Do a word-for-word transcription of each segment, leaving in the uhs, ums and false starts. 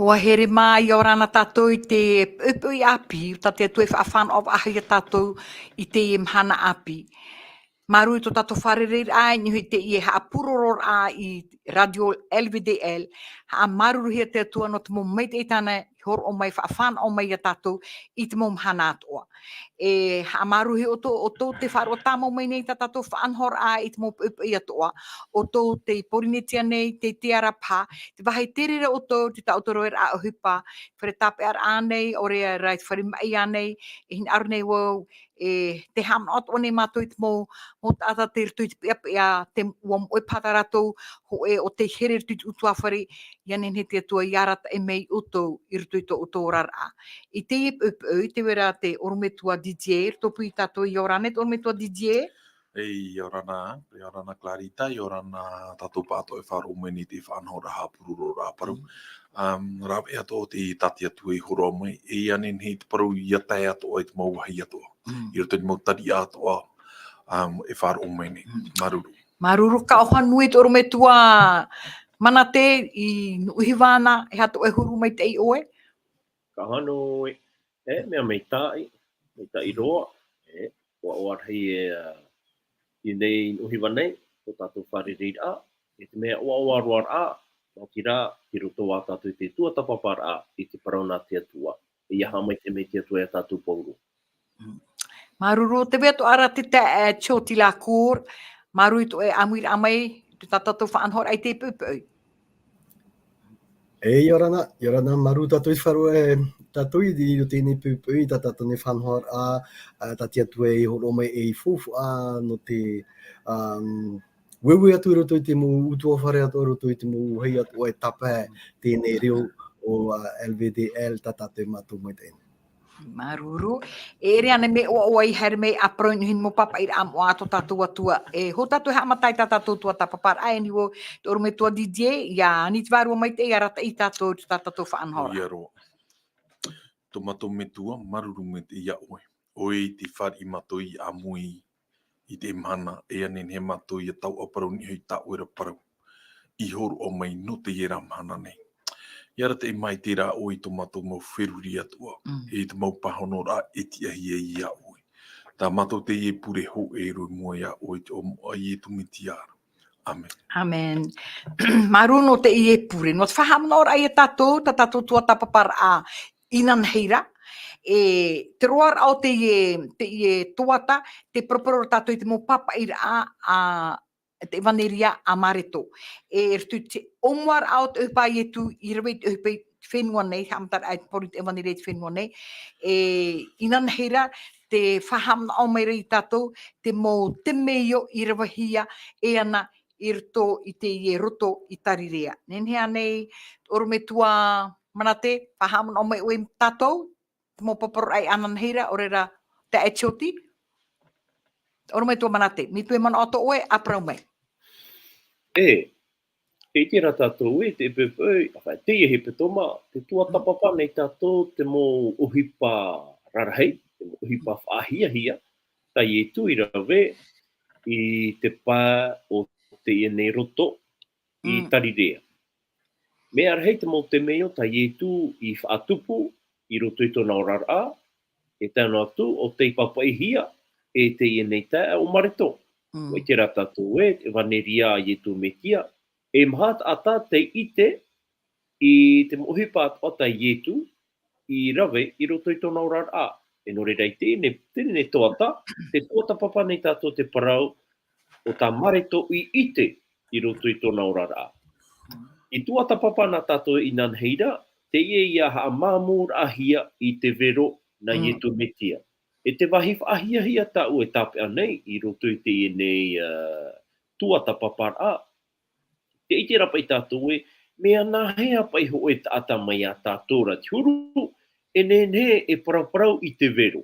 ʻUa here mā, ʻia ora na tātou i te poʻipoʻi ʻāpī, tā te Atua e faʻafānaʻo faʻahou ia tātou i teie mahana ʻāpī. Māuruuru i tō tātou fārereiraʻa, i niʻa i teie haʻapūrororaʻa i Radio L V D L, haʻamāuruuruhia te Atua nō te mau maitaʻi tāna i hōroʻa mai, faʻafānaʻo mai ia tātou i te mau mahana atoʻa. E haʻamāuruuru ʻoutou, ʻoutou tē faʻaroʻo tāmau mai nei i tā tātou faʻanahoraʻa i te mau poʻipoʻi atoʻa, ʻoutou tei Pōrīnetia nei, tei te Arapaʻa, te vāhi terā ʻoutou, tei tā ʻoutou roaraʻa ʻohipa, fare tāpeʻaraʻa nei, ʻaore rā i te fare maʻi ānei, e hinaʻaro nei vau, e, tē haʻamanaʻo atoʻa nei mātou i te mau, mau taʻata tei roto i te peʻapeʻa, te, ʻua moʻe paha tā rātou hōʻē ʻo tei here i roto i te ʻutuāfare, ʻia nehenehe te Atua ʻia arataʻi mai ʻoutou i roto i tō ʻoutou oraraʻa. I teie poʻipoʻi, tē vai ra te ʻorometua D J, i roto pū ia tātou, ʻia ora na te ʻorometua D J. E, ʻia ora na, ʻia ora na Clarita, ʻia ora na tātou pāʻatoʻa e faʻaroʻo mai nei i te faʻanahoraʻa haʻapūrororaʻa parau. Mm. Um, rāveʻa atoʻa te, tā te Atua i hōroʻa mai, e ʻia nehenehe te parau ʻia tae atoʻa i te mau vāhi atoʻa. Mm. I roto i te mau tariʻa atoʻa, um, e faʻaroʻo mai nei. Mm. Māuruuru. Māuruuru, ka ʻoaʻoa nui te ʻorometua Manate i Nuʻuhiva na, e aha tō ʻoe huru maitaʻi ʻoe? Ka ʻoaʻoa nui, e, mea maitaʻi, maitaʻi roa, e, ʻoaʻoa rahi e, ā, i nei Nuʻuhiva nei, tō tātou fārereiraʻa, e te mea ʻoaʻoa roa rā, maoti rā, tei roto ā tātou i te tuatāpaparaʻa i te parau nā te Atua, e ʻia haʻamaitaʻi mai te Atua ia tātou pauroa. Māuruuru, tē vai atoʻa ra te taeaʻe Tioti Lacour, māuruuru i tō ʻoe ʻāmuiraʻa mai, i tā tātou faʻanahoraʻa i teie poʻipoʻi. E, ʻia ora na, ʻia ora na, māuruuru tātou i te faʻaroʻo, e, tātou i, i roto i teie poʻipoʻi, tā tātou nei faʻanahoraʻa, ā, tā te Atua i hōroʻa mai ei faufaʻa, nō te, um, ueue atu i roto i te mau ʻutuāfare atoʻa, i roto i te mau vāhi atoʻa e tāpae teie reo o, ā, L V D L, tā tātou e mātau maitaʻi nei. Māuruuru. E ʻere ānei mea ʻoaʻoa i haere mai ʻa parau i niʻa i te mau pāpaʻiraʻa moʻa a tō tātou Atua. E, hou tātou e haʻamata i tā tātou tuatāpaparaʻa, e ani vau te ʻorometua D J, ʻia ani te Vārua Maitaʻi, ʻia arataʻi ia tātou, tā tātou faʻanahoraʻa. ʻOia roa. Tō mātou Metua, māuruuru maitaʻi ia ʻoe. ʻOe i te fāriʻi mātou i ʻāmui i teie mahana, e ʻia nehenehe mātou ʻia tauʻaparau i niʻa i tā ʻoe ra parau i hōroʻa mai nō teie ra mahana nei. ʻIa arataʻi maitaʻi rā ʻoe i tō mātou mau feruri atoʻa, Mm. e i te mau pāhonoraʻa e tiʻahia ia ʻoe. Tā mātou teie pure hōʻē roa i mua ia ʻoe i te iʻoa o Ietu Metia ra. ʻĀmene. ʻĀmene. Māuruuru nō teie pure. Nō te faʻahaʻamanaʻoraʻa ia tātou, tā tātou tuatāpaparaʻa inanahi ra. E, te roaraʻa o teie, teie tuata, tē paraparau ra tātou i te mau pāpaʻiraʻa a te ʻevaneria a Mareko. E, i roto i te ʻōmuaraʻa o te ʻohipa a Ietu i rave i te ʻohipa i te fenua nei, haʻamataraʻa i te parau i te ʻevaneria i te fenua nei. E, inanahi ra, tē faʻahaʻamanaʻo mai ra ia tātou, te mau temeio i ravehia e ana i roto i teie roto i Tarirea. Nehenehe ānei, ʻorometua Manate, faʻahaʻamanaʻo mai ʻoe ia tātou, te mau paraparau inanahi ra, ʻaore rā, taeaʻe Tioti? ʻOrometua Manate, mai te peu e manaʻo atoʻa ʻoe, ʻa parau mai. E, tē ʻite ra tātou ē, te poʻipoʻi, ʻāfaʻi, teie hepetoma, tē tuatāpapa nei tātou te mau ʻohipa rarahi, te mau ʻohipa faʻahiahia, tā Ietu i rave i te pae o teie nei roto i Mm. Tarirea. Mea rahi te mau temeio tā Ietu i faʻatupu i roto i tōna oraraʻa, e tae noa atu, ʻo tei pāpaʻihia e teie nei taeaʻe ʻo Mareko. Mm. ʻUa ʻite rā tātou ē, te ʻevaneria a Ietu Metia, e maha taʻata tei ʻite i te mau ʻohipa atoʻa tā Ietu i rave i roto i tōna oraraʻa. E nō reira i teie nei, teie nei tuata, tē tuatāpapa nei tātou te parau o tā Mareko i ʻite i roto i tōna oraraʻa. I tuatāpapa na tātou inanahi ra, teie ïa haʻamāmūraʻahia i te vero nā Mm. Ietu Metia. E te vāhi faʻahiahia tāʻu e tāpeʻa nei i roto i teie nei, ā, tuatāpaparaʻa. Tē ʻite ra paʻi tātou ē, mea nāhea paʻi hōʻē taʻata mai iā tātou ra te huru, e nehenehe e paraparau i te vero.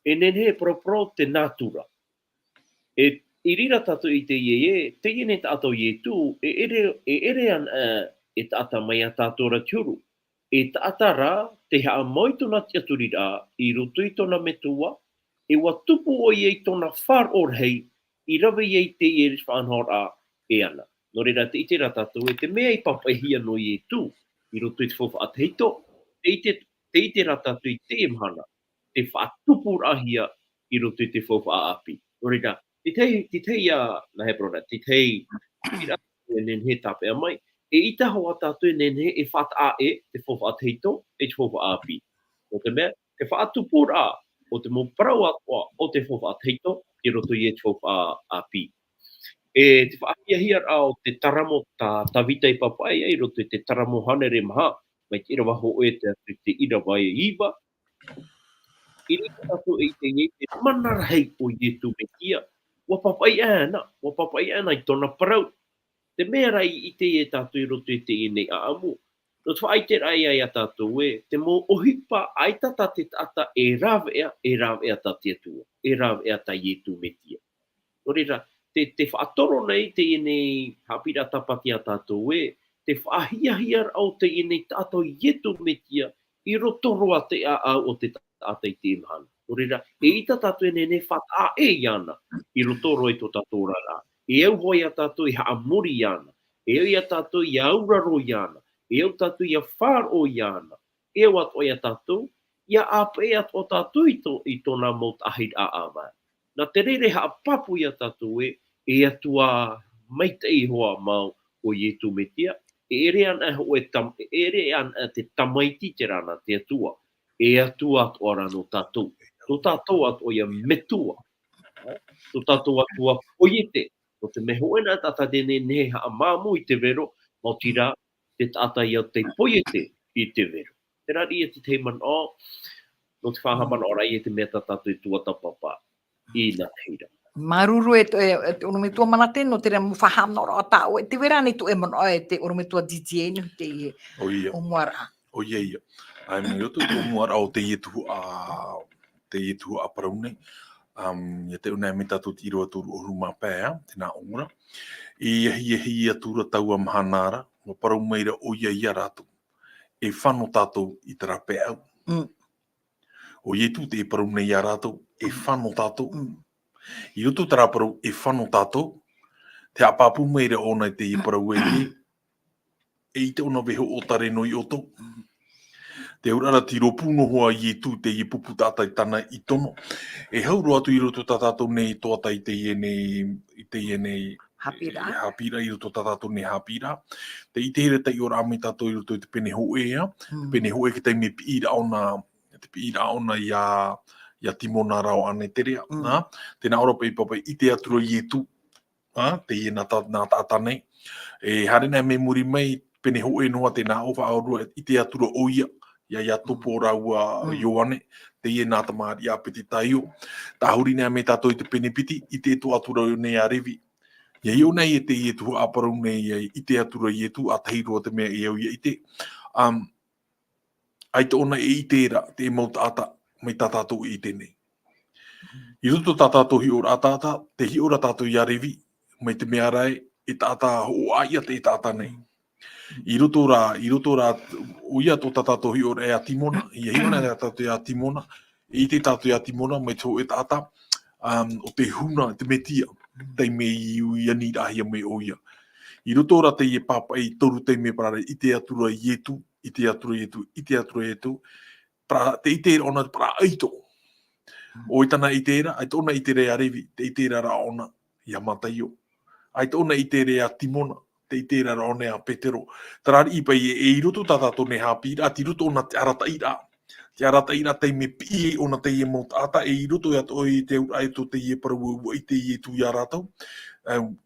E nehenehe e paraparau te nātura. E, i reira tātou i teie ē, teie nei taʻata ʻo Ietu, e ʻere, e ʻere ana, ā, e taʻata mai iā tātou ra te huru. E taʻata rā, tē haʻamau i tōna tiʻaturiraʻa i roto i tōna Metua, e ʻua tupu ʻoia i tōna faʻaroʻo rahi, i rave ai i teie faʻanahoraʻa e ana. Nō reira, tē ʻite ra tātou ē, te mea i pāpaʻihia nō Ietu, i roto i te faufaʻa tahito, te ʻite, te ʻite rā tātou i teie mahana, te faʻatupuraʻahia i roto i te faufaʻa ʻāpī. Nō reira, te tahi, te tahi ia, nā hebron, te tahi, ira, e nehenehe e tāpeʻa mai, eʻita hoʻi tātou e nehenehe e faʻataʻa ʻē, te faufaʻa tahito, e te faufaʻa ʻāpī. Nō te mea, te faʻatupuraʻa o te mau parau atoʻa o te faufaʻa tahito, i roto i te faufaʻa ʻāpī. E te faʻahiahiaraʻa o te taramo tā Tavita i pāpaʻi ai, i roto i te taramo hānere maha, mai te ʻīrava hōʻē e tae atu i te ʻīrava e iva. I reira tātou e ʻite i te mana rahi o Ietu Metia, ʻua pāpaʻi ana, ʻua pāpaʻi ana i tōna parau. Te mea rā i ʻite e tātou i roto i teie nei ʻāʻamu, nō te faʻaʻiteraʻa ia tātou ē, te mau ʻohipa ʻaita tā te taʻata e rāveʻa, e rāveʻa tā te Atua, e rāveʻa tā Ietu Metia. Nō reira, te, te faʻatoro nei teie nei haʻapiʻiraʻa tāpati ia tātou ē, te faʻahiahiaraʻa o teie nei taʻata o Ietu Metia, i roto roa te ʻāʻau o te taʻata i teie mahana. Nō reira, eʻita tātou e nehenehe e faʻataʻa ʻē iāna, i roto roa i tō tātou oraraʻa. E au hoʻi ia tātou e haʻamori iāna, e au ia tātou e auraro iāna, e au tātou e faʻaroʻo iāna, e au atoʻa ia tātou, ʻia ʻāpeʻe atoʻa tātou i tō, i tōna mau taʻahiraʻa ʻāvae. Nā te reira e haʻapāpū ia tātou ē, e Atua maitaʻi hoʻi mau o Ietu Metia, e ʻere ana hōʻē tam-, e ʻere ana te tamaiti terā nā te Atua, e Atua atoʻa rā nō tātou, tō tātou atoʻa ia metua, tō tātou Atua poiete, nō te mea hōʻē nā taʻata e nehenehe e haʻamāmū i te vero, maoti rā, te taʻata ia tei poiete i te vero. Terā ia te tahi manaʻo, nō te faʻahaʻamanaʻoraʻa ia te mea tā tātou e tuatāpapa i nā tahi ra. Māuruuru e, e, e te ʻorometua Manate, nō te reira mau faʻahaʻamanaʻoraʻa tā ʻoe, tē vai ra ānei tō ʻoe manaʻo e te ʻorometua D J nō teie ʻōmuaraʻa. ʻOia ia. ʻAe, mai roto i te ʻōmuaraʻa o teie tuhaʻa, teie tuhaʻa parau nei. Um, ʻia taiʻo nei mai tātou te ʻīrava toru ʻahuru mā pae, ā, tēnā ʻō ra. E ahiahi atura taua mahana ra, ʻua parau mai ra ʻoia ia rātou. E fano tātou i te rāpaeʻau. Mm. ʻO Ietu tē parau nei ia rātou, e fano tātou. Mm. I roto terā parau, e fano tātou, tē haʻapāpū mai ra ʻōna i teie parau ē, e ʻite ʻōna vaiiho ʻōtare noa iā ʻoutou. Te auraʻa ra tei rōpū noa hoʻi Ietu i teie pupu taʻata i tāna i tono. E hau roa atu i roto tā tātou nei toata i teie nei, i teie nei haʻapiʻiraʻa. Haʻapiʻiraʻa i roto tā tātou nei haʻapiʻiraʻa. Tē ʻite ra taiʻoraʻa mai tātou i roto i te pene hōʻē, ā. Mm. Te pene hōʻē te taime piʻiraʻa ʻōna, te piʻiraʻa ʻōna iā, iā Timona rāua ʻānei Terea, Mm. nā, tēnā ʻō ra paʻi pāpaʻi, ʻite atura Ietu, ā, teie nā ta-, nā taʻata nei. E haere nei mai muri mai, pene hōʻē noa tēnā ʻō faʻaroʻo, ʻite atura ʻoia, iā, iā Iakobo rāua Mm. Ioane, teie nā Samaria a Petetaio. Tahuri nei mai tātou i te pene piti, ʻite atoʻa atura nei iā Revi. ʻIa hiʻo nei e teie tuhaʻa parau nei, ʻia ʻite atura Ietu, ʻa tahi roa te mea e au ʻia ʻite. Um, ʻAita ʻōna e ʻite ra, te mau taʻata, mai tā tātou e ʻite nei. I roto tā tātou hiʻoraʻa taʻata, tē hiʻo ra tātou iā Revi, mai te mea ra ē, e taʻata hoʻo ʻāiʻa te taʻata nei. I roto rā, i roto rā, ʻoia tō tā tātou hiʻoraʻa iā Timona, ʻia hiʻo nei tātou iā Timona, e ʻite tātou iā Timona, mai te hōʻē taʻata, um, ʻo te huna, te Metia, taime i, i aniraʻahia mai ʻoia. I roto rā teie pāpaʻi toru taime parau ra, ʻite atura Ietu, ʻite atura Ietu, ʻite atura Ietu, parau, te ʻiteraʻa ʻōna, parau ʻaito. Mm. ʻO tāna ʻite ra, ʻaita ʻōna ʻite ra iā Revi, te ʻiteraʻa ʻōna iā Mataio. ʻAita ʻōna ʻite ra iā Timona, te ʻiteraʻa ʻōna iā Petero. Terā riʻi paʻi ē, e i roto tā tātou nei haʻapiʻiraʻa, tei roto ʻōna te arataʻiraʻa. Te arataʻiraʻa taime piʻi ʻōna teie mau taʻata, e i roto atoʻa i te auraʻa tō teie parau ē ʻua ʻite Ietu iā rātou. Um,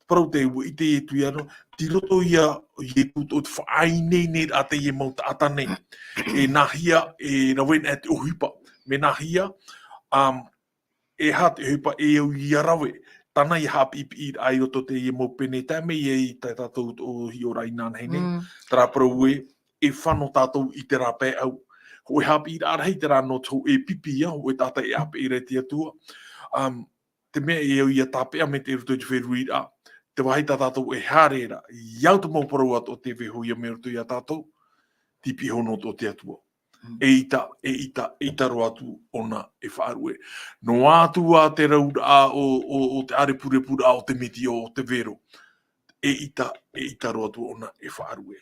parau tē ʻua ʻite Ietu iāna, tei roto ia Ietu tō te faʻaineineraʻa teie mau taʻata nei. E nāhea, e rave nei te ʻohipa. Mea nāhea, um, e aha te ʻohipa e au ʻia rave. Tāna ia haʻapiʻipiʻiraʻa i roto teie mau pene, tae mai ai tā tātou tō hiʻoraʻa inanahi nei. Mm. Terā parau ē, e fano tātou i te rāpaeʻau. Hōʻē haʻapiʻiraʻa rahi terā nō te hōʻē pipi, ā, hōʻē taʻata e ʻāpeʻe ra i te Atua. Um, te mea e au ʻia tāpeʻa mai te roto i te feruriraʻa, te vāhi tā tātou e haere ra, ʻia au te mau parau atoʻa tē vaiiho ia mai roto iā tātou, tei pihaʻi iho noa atoʻa te Atua. Mm. ʻEita, ʻeita, ʻeita roa atu ʻōna e faʻaruʻe. Noa atu ā te rauraʻa o, o, o te ʻārepurepuraʻa o te Metia o te vero. ʻEita, ʻeita roa atu ʻōna e faʻaruʻe.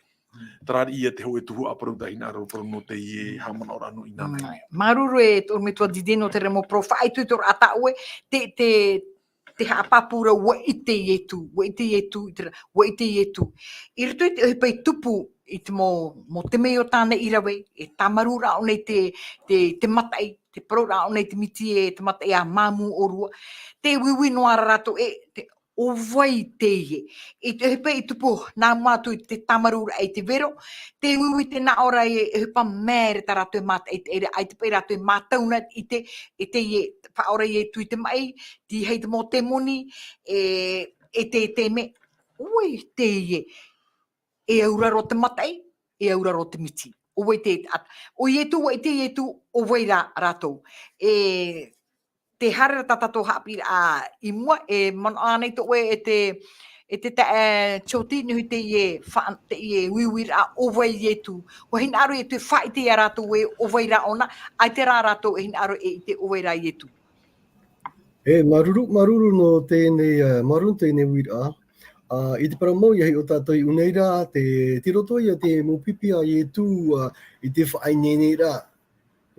Terā ia te hōʻē tuhaʻa parau tā hinaʻaro, parau nō teie haʻamanaʻoraʻa nō ʻĪnānaʻi. Māuruuru e tō ʻorometua Didier nō te mau parau faʻaitoitoraʻa tā ʻoe, te, te, te haʻapāpū ra, ʻua ʻite Ietu, ʻua ʻite Ietu, i te ra-, ʻua ʻite Ietu. I roto i te ʻohipa i tupu i te mau, mau temeio tāna i rave, e tāmarū ra ʻōna i te, te, te mataʻi, te parau ra ʻōna i te miti e te mataʻi a māmū ʻōrua. Te uiui noa ra rātou e, te, ʻo vai teie. I te ʻohipa i tupu nā mua atu i te tāmarūraʻa i te vero, te uiui tē nā ʻō ra e, e ʻohipa maere tā rātou e mātaʻitaʻi ra, ʻaita paʻi rātou e mātau na i te, e teie, faʻaora Ietu i te maʻi, tīaʻi te mau tēmoni, e, e te, te mea, ʻo vai teie. E auraro te mataʻi, e auraro te miti. ʻO vai te, a, ʻo Ietu, ʻua ʻite Ietu, ʻo vai rā rātou. E, te haere ra tā tātou haʻapiʻiraʻa i mua, e manaʻo ānei tō ʻoe e te, e te taeaʻe Tioti, nō teie fa-, teie uiuiraʻa ʻo vai Ietu. ʻUa hinaʻaro Ietu e faʻaʻite ia rātou ē ʻo vai rā ʻōna, ʻaita rā rātou e hinaʻaro e ʻite ʻo vai rā Ietu. E, māuruuru, māuruuru nō teie, ā, māuruuru nō teie uiraʻa. Ā, i te parau mau, ʻia hiʻo tātou i ʻō nei ra, te, tei roto ia te mau pipi a Ietu, ā, i te faʻaineineraʻa.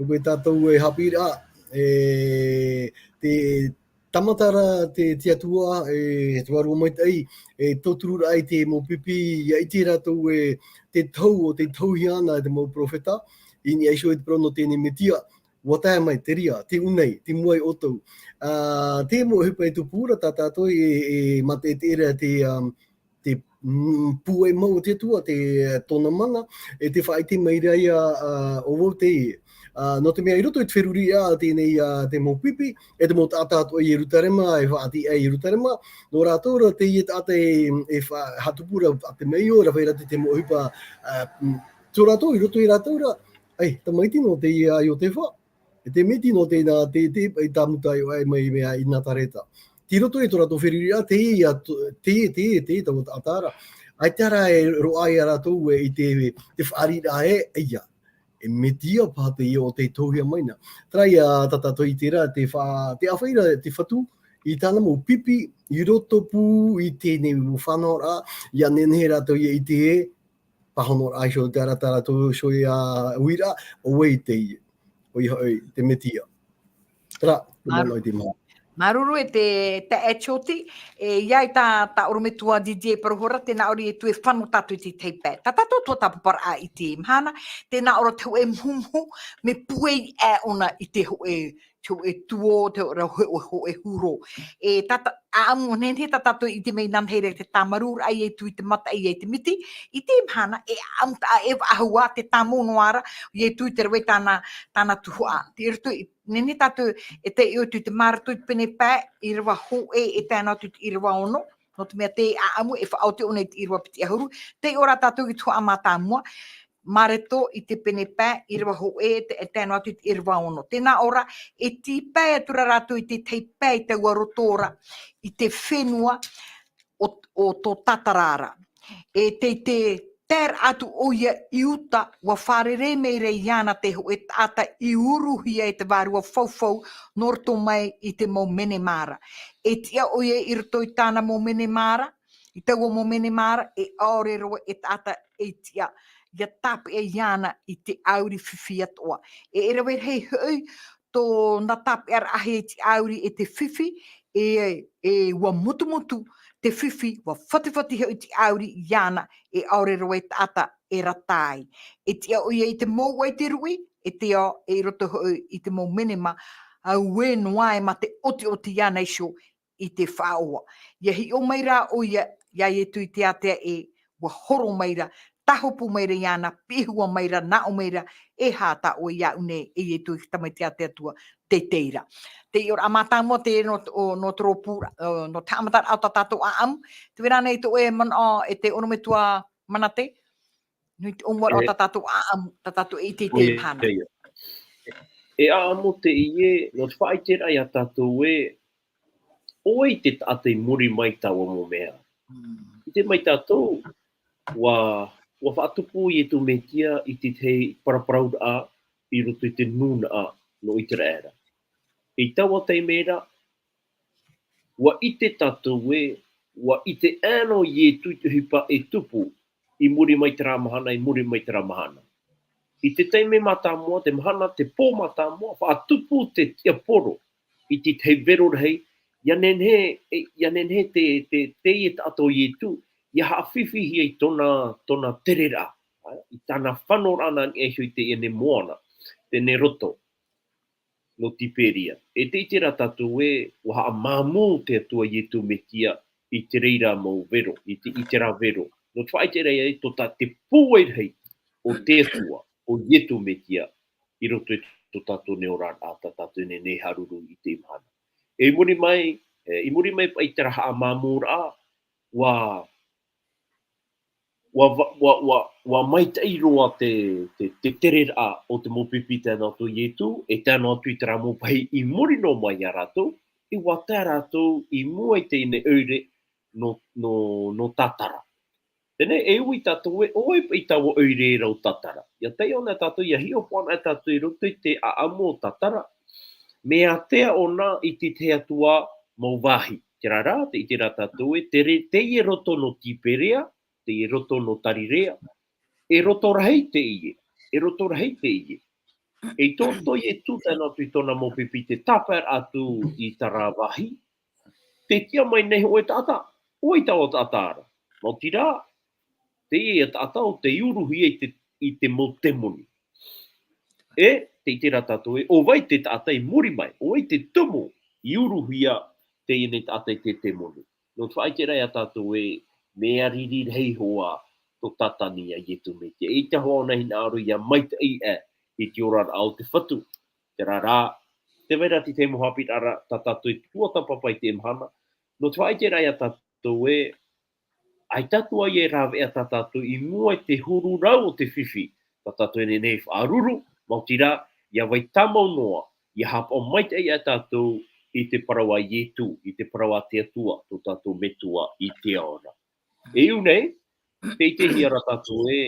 ʻO vai tātou e haʻapiʻiraʻa, e, te tāmata ra te, te Atua, e, te Vārua Maitaʻi, e tauturu ra i te mau pipi, ʻia ʻite rātou e te tau o tei tauihaina e te mau perofeta, i niʻa iho i te parau nō teie Metia, ʻua tae mai, terā, tei ʻō nei, tei mua ia ʻoutou. Ā, te mau ʻohipa e tupu ra tā tātou e, e mātaʻitaʻi ra te, ā, te, mm, pūai mau o te Atua, te, tōna mana, e tē faʻaʻite mai ra ia, ā, ʻo vau teie. Ā, nō te mea i roto i te feruriraʻa teie, ā, te mau pipi, e te mau taʻata atoʻa i Ierutarema, e faʻatiʻa i Ierutarema, nō rātou ra teie taʻata e, e fa-, haʻatupu ra, faʻatemeio ra, vai ra te, te mau ʻohipa, ā, mm, tō rātou, i roto ia rātou ra, ʻAi, tamaiti nō teie a Iotefa, e te miti nō tēnā, te, te, e tā mūtaʻa ʻoia mai mea i Nazareta. Tei roto i tō rātou feruriraʻa, teie, te, te, te, taua taʻata ra. ʻAita rā e roaʻa ia rātou e i te, te fāriʻiraʻa ē, ʻaita. E Metia paha teie ʻo tei tauihaina mai na. Terā ia tā tātou i ʻite ra, te fa-, te āfaʻi ra, te Fatu, i tāna mau pipi, i roto pū i teie mau fānaʻoraʻa, ʻia nehenehe rātou ʻia ʻite ē, pāhonoraʻa iho te ara tā rātou, iho ia uiraʻa, ʻo vai teie, ʻoia hoʻi te Metia. Terā, te Māuruuru. Manaʻo i te maha. Māuruuru e te, te taeaʻe Tioti, e, ʻia ʻite tā, tā ʻorometua Didier e parau ra, tē nā ʻō ra Ietu e fano tātou i te tahi pae. Tā tātou tuatāpaparaʻa i te mahana, tē nā ʻō ra te hōʻē muhumuhu, mea pūai aʻe ʻōna i te hōʻē te hōʻē tuō, te hōʻē, hōʻē, hōʻē huru. E tā tā, ʻāʻamu, nehenehe tā tātou e ʻite mai nāna e haere te tāmarūraʻa Ietu i te mataʻi e te miti, i te mahana, e ʻāʻamu taʻa ʻeva ʻahuru te tāmau noa ra, Ietu i te rave i tāna, tāna tuhaʻa. Tei roto i, nehenehe tātou e taiʻo atu i te marato i te pene pae, ʻīrava hōʻē, e tae noa atu i te ʻīrava ono, nō te mea te ʻāʻamu e faʻaoti ʻōna i te ʻīrava piti ʻahuru, taiʻo rā tātou i te tuhaʻa mātāmua, Marato i te pene pae, ʻīrava hōʻē, te, e tae noa atu i te ʻīrava ono. Tē nā ʻō ra, e tīpae atu ra rātou i te tahi pae i taua roto ra, i te fenua o, o tō Tatara ra. E tei te tae ra atu ʻoia i uta, ʻua fārerei maira iāna te hōʻē taʻata i uruhia e te vārua faufau nō roto mai i te mau menemā ra. E tiʻa ʻoia i roto i tāna mau menemā ra, i taua mau menemā ra, e ʻaore roa e taʻata e tiʻa, ʻia tāpeʻa iāna i te ʻāuri fifi atoʻa. E, e rave rahi hoʻi tōna tāpeʻaraʻahia i te ʻāuri e te fifi, e, e ʻua mutumutu te fifi, ʻua fatafata hoʻi te ʻāuri iāna, e ʻaore roa e taʻata e rata ai. E tiʻa ʻoia i te mouʻa i te ruʻi, e te ao, e i roto hoʻi i te mau menemā, auē noa e mā te ʻotiʻoti iāna iho, i te faʻaʻoa. ʻIa hiʻo maira ʻoia, iā Ietu i te ātea ē, ʻua horo maira, tāhopu maira iāna, piʻihua maira, nā ʻō maira, e aha tā ʻoe iāʻu nei, e Ietu i te Tamaiti a te Atua, teitei ra. Te ʻīrava mātāmua te nō, o, nō te rōpū, o, nō te haʻamataraʻa o tā tātou ʻāʻamu, tē vai ra ānei tō ʻoe manaʻo, e te ʻorometua Manate, nui te ʻōmuaraʻa o tā tātou ʻāʻamu, tā tātou e ʻite i te mahana. E ʻāʻamu teie, nō te faʻaʻiteraʻa iā tātou ē, ʻo vai te taʻata i muri mai i taua mau mea. Mm. ʻIte mai tātou, ʻua, ʻua faʻatupu Ietu Metia i te tahi paraparauraʻa i roto i te nūnaʻa nō ʻĪteraʻera. I taua taime ra, ʻua ʻite tātou ē, ʻua ʻite aʻe noa Ietu i te ʻohipa e tupu, i muri mai terā mahana, i muri mai terā mahana. I te taime mātāmua, te mahana, te pō mātāmua, faʻatupu te tiaporo i te tahi vero rahi, ʻia nehenehe, e, ʻia nehenehe te, te, te, e taʻata ʻo Ietu, ʻia haʻafifihia i tōna, tōna tereraʻa, ā, i tāna fanoraʻa nā niʻa iho i teie nei moana, teie nei roto nō Tiberia. E tē ʻite ra tātou ē, ʻua haʻamāmū te Atua Ietu Metia i te reira mau vero, i te, i terā vero. Nō te faʻaʻite ra ia, tō tā te pūai rahi o te Atua, ʻo Ietu Metia, i roto i tō tātou nei oraraʻa, tā tātou nei, nei haruru i teie mahana. E i muri mai, e, i muri mai paʻi terā haʻamāmūraʻa, ʻua, ʻua, ʻua, ʻua, ʻua maitaʻi roa te, te, te tereraʻa o te mau pipi tae noa atu Ietu, e tae noa atu i terā mau pahi i muri noa mai iā rātou, ʻua tae rātou i mua i teie nei ʻoire nō, nō, nō Tatara. Teie nei, e ui tātou ē, ʻo vai paʻi taua ʻoire ra ʻo Tatara. ʻIa taiʻo na tātou, ʻia hiʻopoʻa na tātou i roto i te ʻāʻamu o Tatara. Mea ātea ʻōna i te tahi atu ā mau vāhi. Terā rā, tē ʻite ra tātou ē, te re-, teie roto nō Tiberia, teie roto nō Tarirea, e roto rahi teie, e roto rahi teie. E tō, tō Ietu tae noa atu i tōna mau pipi te tāpaeraʻa atu i terā vāhi, tē tiʻa mai nei hōʻē taʻata, ʻo vai taua taʻata ra. Maoti rā, teie taʻata ʻo tei uruhia i te, i te mau temoni. E, tē ʻite ra tātou ē, ʻo vai te taʻata i muri mai, ʻo vai te tumu i uruhia teie nei taʻata i te temoni. Nō te faʻaʻite ra iā tātou ē, mea riri rahi hoʻi tō Tātani iā Ietu Metia. ʻEita hoʻi ʻōna hinaʻaro ʻia maitaʻi aʻe i te oraraʻa o te Fatu. Terā rā, tē vai ra te tahi mau haʻapiʻiraʻa tā tātou e tuatāpapa i teie mahana. Nō te faʻaʻite ra iā tātou ē, ʻaita atu ā e rāveʻa tā tātou i mua i te huru rau o te fifi, tā tātou e nehenehe e faʻaruru, maoti rā, ʻia vai tāmau noa, ʻia haʻapaʻo maitaʻi ā tātou i te parau a Ietu, i te parau a te Atua, tō tātou Metua i te ao ra. E ʻū nei, tē ʻitehia ra tātou ē,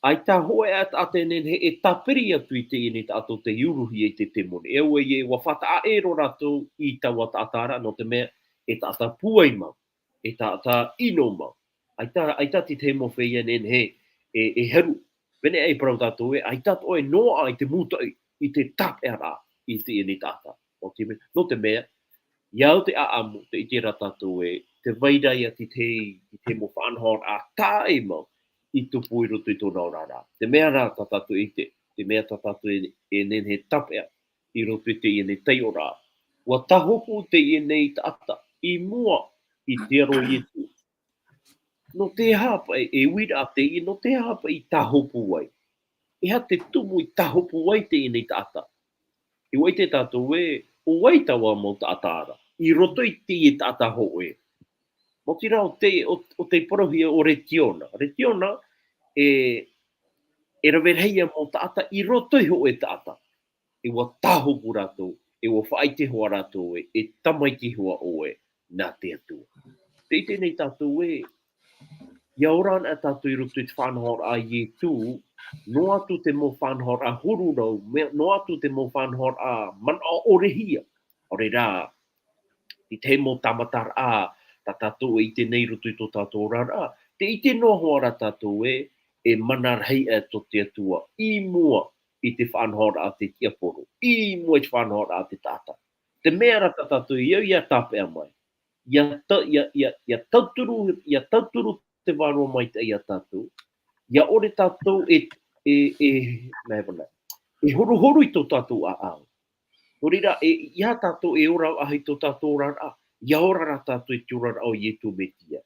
ʻaita hōʻē ā taʻata e nehenehe e tāpiri atu i teie nei taʻata tei uruhia i te temoni. E ʻua, e ʻua faʻataʻa ʻē roa rātou i taua taʻata ra, nō te mea, e taʻata pūai mau, e taʻata ʻino mau. ʻAita, ʻaita te tahi mau feiā e nehenehe e, e haru. Pēnei e parau tātou ē, ʻaita atoʻa e noaʻa i te mūtoʻi, i te tāpeʻaraʻa i teie nei taʻata. Nō te mea, nō te mea, ʻia au te ʻāʻamu, tē ʻite ra tātou ē, tē vai ra ia te tahi, te tahi mau faʻanahoraʻa taʻa ʻē mau i tupu i roto i tōna oraraʻa. Te mea rā tā tātou e ʻite, te mea tā tātou e, e nehenehe e tāpeʻa i roto i teie nei taiʻoraʻa. ʻUa tāhopu teie nei taʻata i mua i te aro o Ietu. Nō te aha paʻi, e uiraʻa teie, nō te aha paʻi i tāhopu ai? E aha te tumu i tāhopu ai teie nei taʻata? E ʻua ʻite tātou ē, ʻo vai taua mau taʻata ra, i roto i teie taʻata hōʻē. Maoti rā ʻo te, ʻo, ʻo tei parauhia ʻo Retiona. Retiona, e, e rave rahi ia mau taʻata i roto i hōʻē taʻata. E ʻua tāhopu rātou, e ʻua faʻaʻite hoʻi rātou ē, e tamaiti hoʻi ʻoe nā te Atua. Tē ʻite nei tātou ē, ʻia ora ana tātou i roto i te faʻanahoraʻa a Ietu, noa atu te mau faʻanahoraʻa huru rau, mea, noa atu te mau faʻanahoraʻa manaʻo ʻorehia. ʻAore rā, i te mau tāmataraʻa, tā tātou e ʻite nei i roto i tō tātou oraraʻa, tē ʻite noa hoʻi ra tātou ē, e mana rahi aʻe tō te Atua, i mua i te faʻanahoraʻa a te tiaporo, i mua i te faʻanahoraʻa a te taʻata. Te mea ra tā tātou e au ʻia tāpeʻa mai, ʻia ta-, ʻia, ʻia, ʻia tauturu, ʻia tauturu te Vārua Maitaʻi iā tātou, ʻia ʻore tātou e, e, e, nā e vana, e horuhoru i tō tātou ʻāʻau. Nō reira, e, ʻeiaha tātou e ora faʻahou i tō tātou oraraʻa, ʻia ora rā tātou i te oraraʻa o Ietu Metia.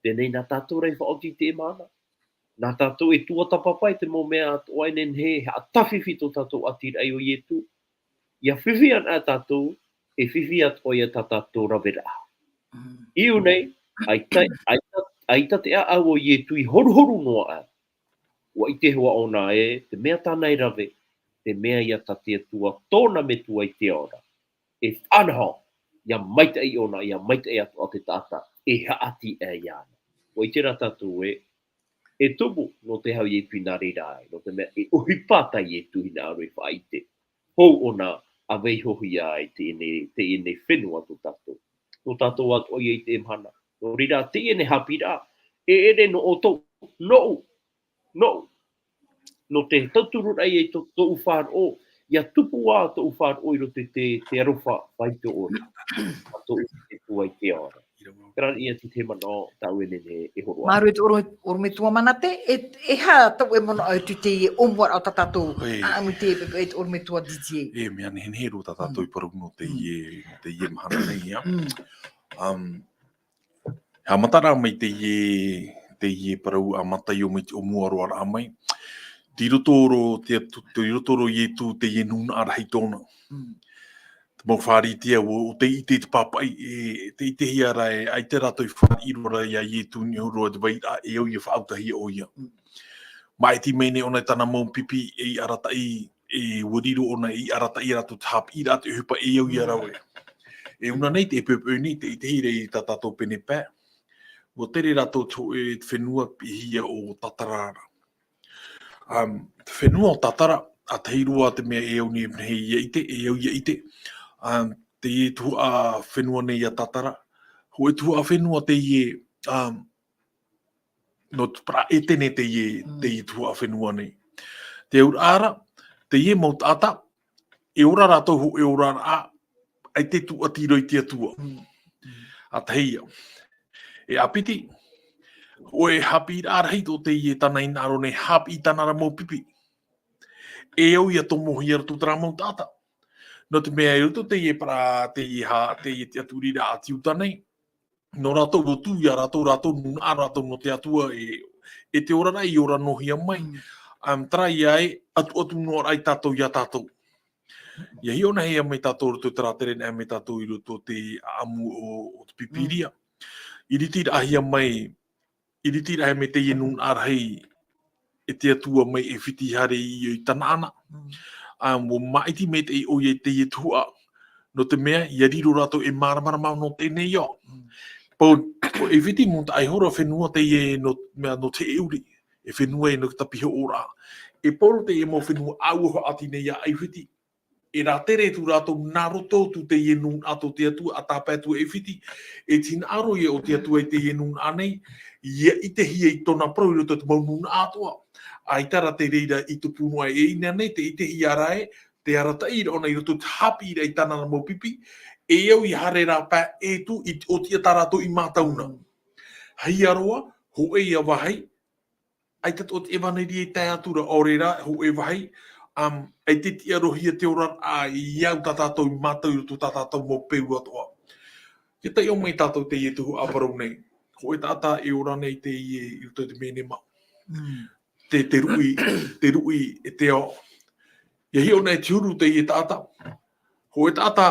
Teie nei nā tātou rā i faʻaoti i teie mahana. Nā tātou e tuatāpapa i te mau mea atoʻa e nehenehe e haʻatāfifi tō tātou ʻātīraʻa o Ietu. ʻIa fifi ana tātou, e fifi atoʻa ia tā tātou raveraʻa. Mm. I ʻō nei, ʻaita, ʻaita, ʻaita te ʻāʻau o Ietu i horuhoru noa aʻe. ʻUa ʻite hoʻi ʻōna ē, te mea tāna e rave, te mea ia tā te Atua tōna Metua i te ao ra. E faʻanaho, ʻia maitaʻi ʻōna, ʻia maitaʻi atoʻa te taʻata e haʻati aʻe iāna. ʻUa ʻite rā tātou ē, e tumu nō te hau Ietu i nā reira ai, nō te mea e ʻohipa tā Ietu hinaʻaro e faʻaʻite. Hou ʻōna ʻa vaiihohia ai teie nei, teie nei fenua tō tātou. Nō tātou atoʻa ia i teie mahana. Nō reira, teie nei haʻapiʻiraʻa, e ʻere nō ʻoutou, noʻu, noʻu. Nō te tauturu raʻa i tō, tōʻu faʻaroʻo, ia tupu ā tōʻu faʻaroʻo i roto i te, te aroha faito ʻore. A tōʻu te tuai te ora. Terā ia te manaʻo tāʻu e nehenehe e horo ai. Māuruuru e te ʻorometua Manate, e, e aha tō ʻoe manaʻo atu i teie ʻōmuaraʻa tā tātou, ʻaʻamu i teie poʻipoʻi e te ʻorometua Didier. E, mea nehenehe roa tā tātou i parau nō teie, nō teie mahana nei, ʻia. Um, Haʻamata rā mai teie, teie parau a Mataio mai te ʻōmuaraʻa mai. Tei roto roa te Atua, tei roto roa Ietu teie nūnaʻa rahi tōna. Te mau Pharisea, ʻo, ʻo tei ʻite te pāpaʻi, e, tei ʻitehia ra e, ʻaita rātou i fāriʻi roa ra ia Ietu i niʻa iho roa i te vairaʻa, e au ia faʻautahia ʻoia. Māʻiti mai nei ʻōna i tāna mau pipi, ei arataʻi, e, ʻua riro ʻōna ei arataʻi ia rātou te haʻapiʻiraʻa te ʻohipa e au ia rave. E ʻōna nei te poʻipoʻi nei, tei ʻitehia ra i tā tātou pene pae. ʻUa tere rātou te hōʻē fenua piʻihia ʻo Tatara ra. Um, te fenua ʻo Tatara, ʻa tahi roa te mea e au nei e nehenehe ia ʻite, e au ia ʻite. Um, teie tuhaʻa fenua nei a Tatara. Hōʻē tuhaʻa fenua teie, um, nō te parau ʻĒtene teie, teie tuhaʻa fenua nei. Te auraʻa ra, teie mau taʻata, e ora rātou hōʻē oraraʻa, ʻaita e tūʻati roa i te Atua. ʻA tahi ia. E ʻāpiti, hōʻē haʻapiʻiraʻa rahi tō teie tāna hinaʻaro nei haʻapiʻi i tāna ra mau pipi. E au ia tomohia i roto i terā mau taʻata. Nō te mea i roto teie parau, teie ha, teie tiʻaturiraʻa a te Iuta nei. Nō rātou ʻua tū ia rātou, rātou nūnaʻa rātou nō te Atua e, e te oraraʻa i ora noa hia mai. Um, terā ia e, atu, atu noa raʻa ia tātou, ia tātou. Ia hiʻo na hia mai tātou roto i terā tere na mai tātou i roto te ʻaʻamu o, o te Pīpīria. Iritiraʻahia mai, iritiraʻahia mai teie nūnaʻa rahi e te Atua mai ʻAifiti haere i, i Tanaana. ʻA, ʻua māʻiti maitaʻi ʻoia i teie tuhaʻa. Nō te mea, ia riro rātou e māramarama nō teie nei ao. Pau, ʻo ʻAifiti mau taʻa ʻaore ra fenua teie nō, mea nō te ʻeʻuri. E fenua e nō te tāpihoʻoraʻa. E pau roa teie mau fenua ʻāua haʻati nei ia ʻAifiti. E rātere atu rātou nā roto atu teie nūnaʻa tō te Atua ʻa tāpae atu ʻAifiti. E te hinaʻaro ia o te Atua i teie nūnaʻa nei, ia ʻitehia i tōna parau i roto i te mau nūnaʻa atoʻa. ʻAita rā te reira i tupu noa e ʻinā nei, tei ʻitehia ra e, te arataʻi ra ʻōna i roto i te haʻapiʻiraʻa i tāna mau pipi, e au ia haere rā pae ʻē atu i te ʻōtiʻa tā rātou i mātau na. Hia roa, hōʻē ia vāhi, ʻaita tō te ʻevaneria i tae atu ra, ʻaore rā, hōʻē vāhi, um, ʻaita e tiʻarohia te oraraʻa i au tā tātou i mātau i roto tā tātou mau peu atoʻa. Ia taiʻo mai tātou teie tuhaʻa parau nei. Hōʻē taʻata e ora nei teie i roto i te mea nei mau. Te, te ruʻi, te ruʻi e te ao. Ia hiʻo na e te huru teie taʻata. Hōʻē taʻata,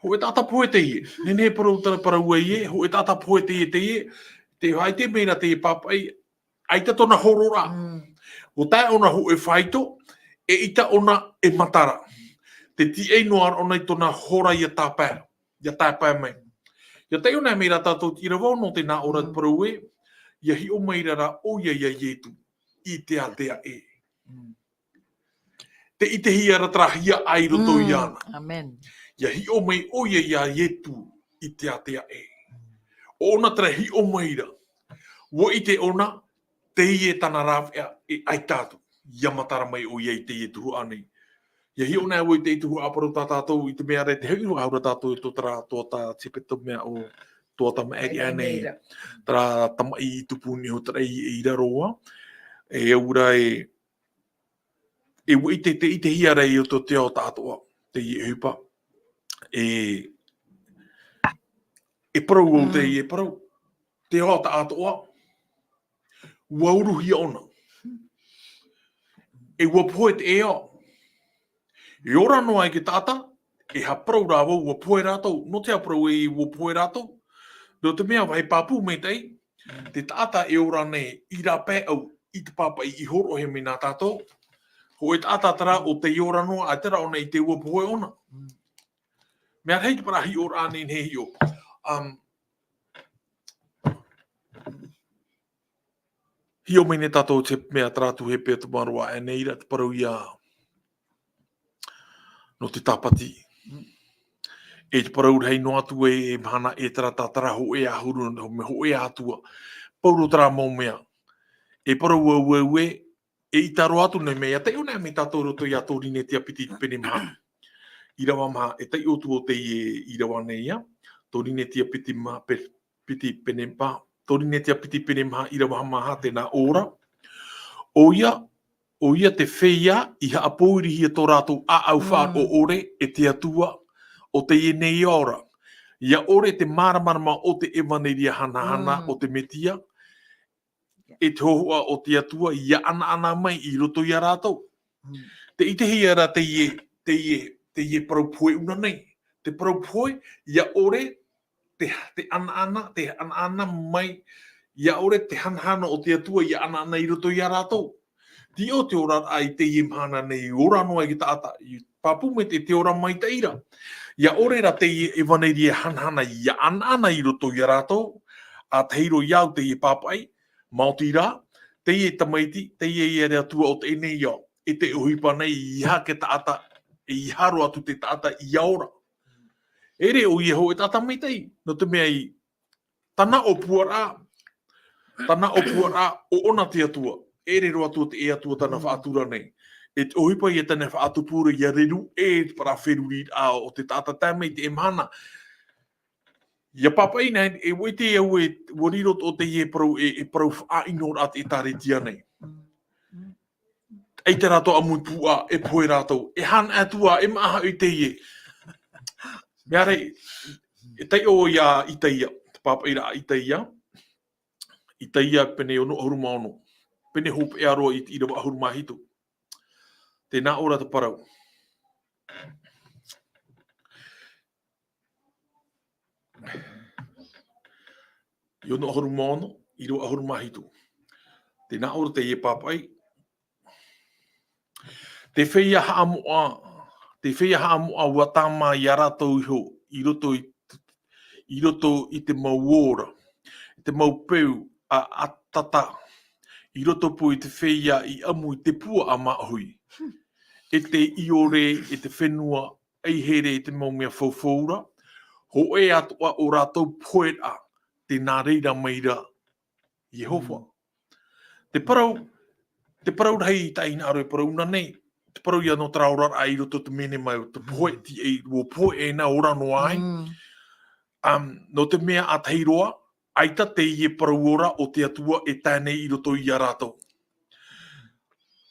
hōʻē taʻata pohe teie. Nehenehe e parau, tara parau ai e, hōʻē taʻata pohe teie, teie, te haʻaʻite mai ra teie pāpaʻi, ʻaita tōna hororaʻa. ʻUa tae ʻōna hōʻē faito, eʻita ʻōna e matara. Te tiʻai noa ra ʻōna i tōna hora ia tāpae, ia tāpae mai. Ia taiʻo na mai ra tātou te ʻīrava nō te nā ʻō ra te parau ē, ia hiʻo mai ra rā ʻoia ia Ietu, i te ātea ē. Te ʻitehia ra terā hiaʻai i roto iāna. Ia hiʻo mai ʻoia ia Ietu i te ātea ē. ʻO ʻōna terā hiʻo mai ra. ʻUa ʻite ʻōna, teie tāna rāveʻa e ʻaita atu. Ia matara mai ʻoia i teie tuhaʻa nei. Ia hiʻo na vau i teie tuhaʻa parau tā tātou i te mea ra te hau, ʻaore rā tātou e tō terā, tō tā Sepeto mea ʻo tō tā maʻiri ānei. Terā tamaʻi i tupu i niʻa iho terā i, i raro ā. E au ra e, e ʻua ʻite, te ʻitehia ra i roto te ao taʻatoʻa, teie ʻohipa. E, e parau au teie, e parau, te ao taʻatoʻa, ʻua uruhia ʻōna. E ʻua pohe te ao. E ora noa ai te taʻata, e haʻaparau rā vau ʻua pohe rātou, nō te aha parau e ʻua pohe rātou? Nō te mea vāhi pāpū maitaʻi, te taʻata e ora nei i rāpae au i te pāpaʻi i hōroʻahia mai nā tātou. Hōʻē taʻata terā ʻo tei ora noa, ʻaita rā ʻōna i te ʻua pohe ʻōna. Mea rahi te parau hiʻoraʻa nei, nehenehe e hiʻo. Um, Hiʻo mai nei tātou te mea terā tuhaʻa pea tamaroa ānei ra te parau ia nō te tāpati. E te parau rahi noa atu e, e mahana e terā tātara hōʻē ʻahuru, mea hōʻē atu ā. Pauroa terā mau mea. E parau auaue, e ʻita roa atu nei mea, ia taiʻo nei mai tātou i roto ia Tōrinetia piti pene maha. ʻĪrava maha, e taiʻo atu o teie ʻīrava nei ia, Tōrinetia piti ma-, pe-, piti pene maha, Tōrinetia piti pene maha, ʻīrava maha, tē nā ʻō ra. ʻOia, ʻoia te feiā i haʻapōirihia tō rātou ʻāʻau Mm. faʻaroʻo ʻore e te Atua o teie nei ao ra. ʻIa ʻore te māramarama o te ʻevaneria hanahana Mm. o te Metia, e te hōhoʻa o te Atua, ʻia ʻanaʻana mai i roto ia rātou. Mm. Tē ʻitehia ra teie, teie, teie parau pohe ʻuna nei. Te parau pohe, ʻia ʻore te, te ʻanaʻana, te ʻanaʻana mai, ʻia ʻore te hanahana o te Atua, ʻia ʻanaʻana i roto ia rātou. Tē ʻo te oraraʻa i teie mahana nei, ora noa i te taʻata, i pāpū mai te, te ora maitaʻi ra. ʻIa ʻore ra teie ʻevaneria hanahana, ʻia ʻanaʻana i roto ia rātou, ʻa tahi roa ia au teie pāpaʻi, maoti rā, teie tamaiti, teie ia te Atua o teie nei ao, e te ʻohipa nei, ʻeiaha te taʻata, ʻeiaha roa atu te taʻata ʻia ora. ʻEʻere ʻoia hoʻi e taʻata maitaʻi, nō te mea i, tāna ʻōpuaraʻa, tāna ʻōpuaraʻa, ʻo ʻōna te Atua, ʻeʻere roa atu te e Atua tāna Mm. faʻatura nei. E te ʻohipa ia tāna faʻatupu ra, ʻia reru e te parau feruriraʻa o te taʻata tae mai i teie mahana. ʻIa pāpaʻi nei, e ʻua ʻite au e, ʻua riro tō teie parau, e, e parau faʻaʻino ra te ʻĒtārētia nei. Mm. ʻAita rātou ʻāmui pūʻā, e pohe rātou, e hana atu ā, e maʻa hoʻi teie. Mea rei, e taiʻo ia ʻĪtaia, te pāpaʻiraʻa ʻĪtaia. ʻĪtaia pene ono ʻahuru mā ono. Pene hopeʻa roa i te ʻīrava ʻahuru mā hitu. Tē nā ʻō ra te parau. I ono ʻahuru mā ono, ʻīrava ʻahuru mā hitu. Tē nā ʻō ra teie pāpaʻi. Te feiā haʻamoʻa, te feiā haʻamoʻa ʻua tāmā ia rātou iho, i roto i, i roto i te mau ora, i te mau peu a, a tata, i roto pū i te feiā i ʻamu i te pua a māʻohi. E te ʻiore, e te fenua, ʻaihere i te mau mea faufau ra, hōʻē atoʻa o rātou poheraʻa, tē nā reira mai ra Iehova. Mm. Te parau, te parau rahi i taʻina aro e parau ʻuna nei, te parau ia nō te oraraʻa i roto te mene mai, te pohe, Mm. te e, ʻua pohe e nā ora noa ai. Mm. Um, nō te mea ʻa tahi roa, ʻaita teie parau ora o te Atua e tae nei i roto ia rātou.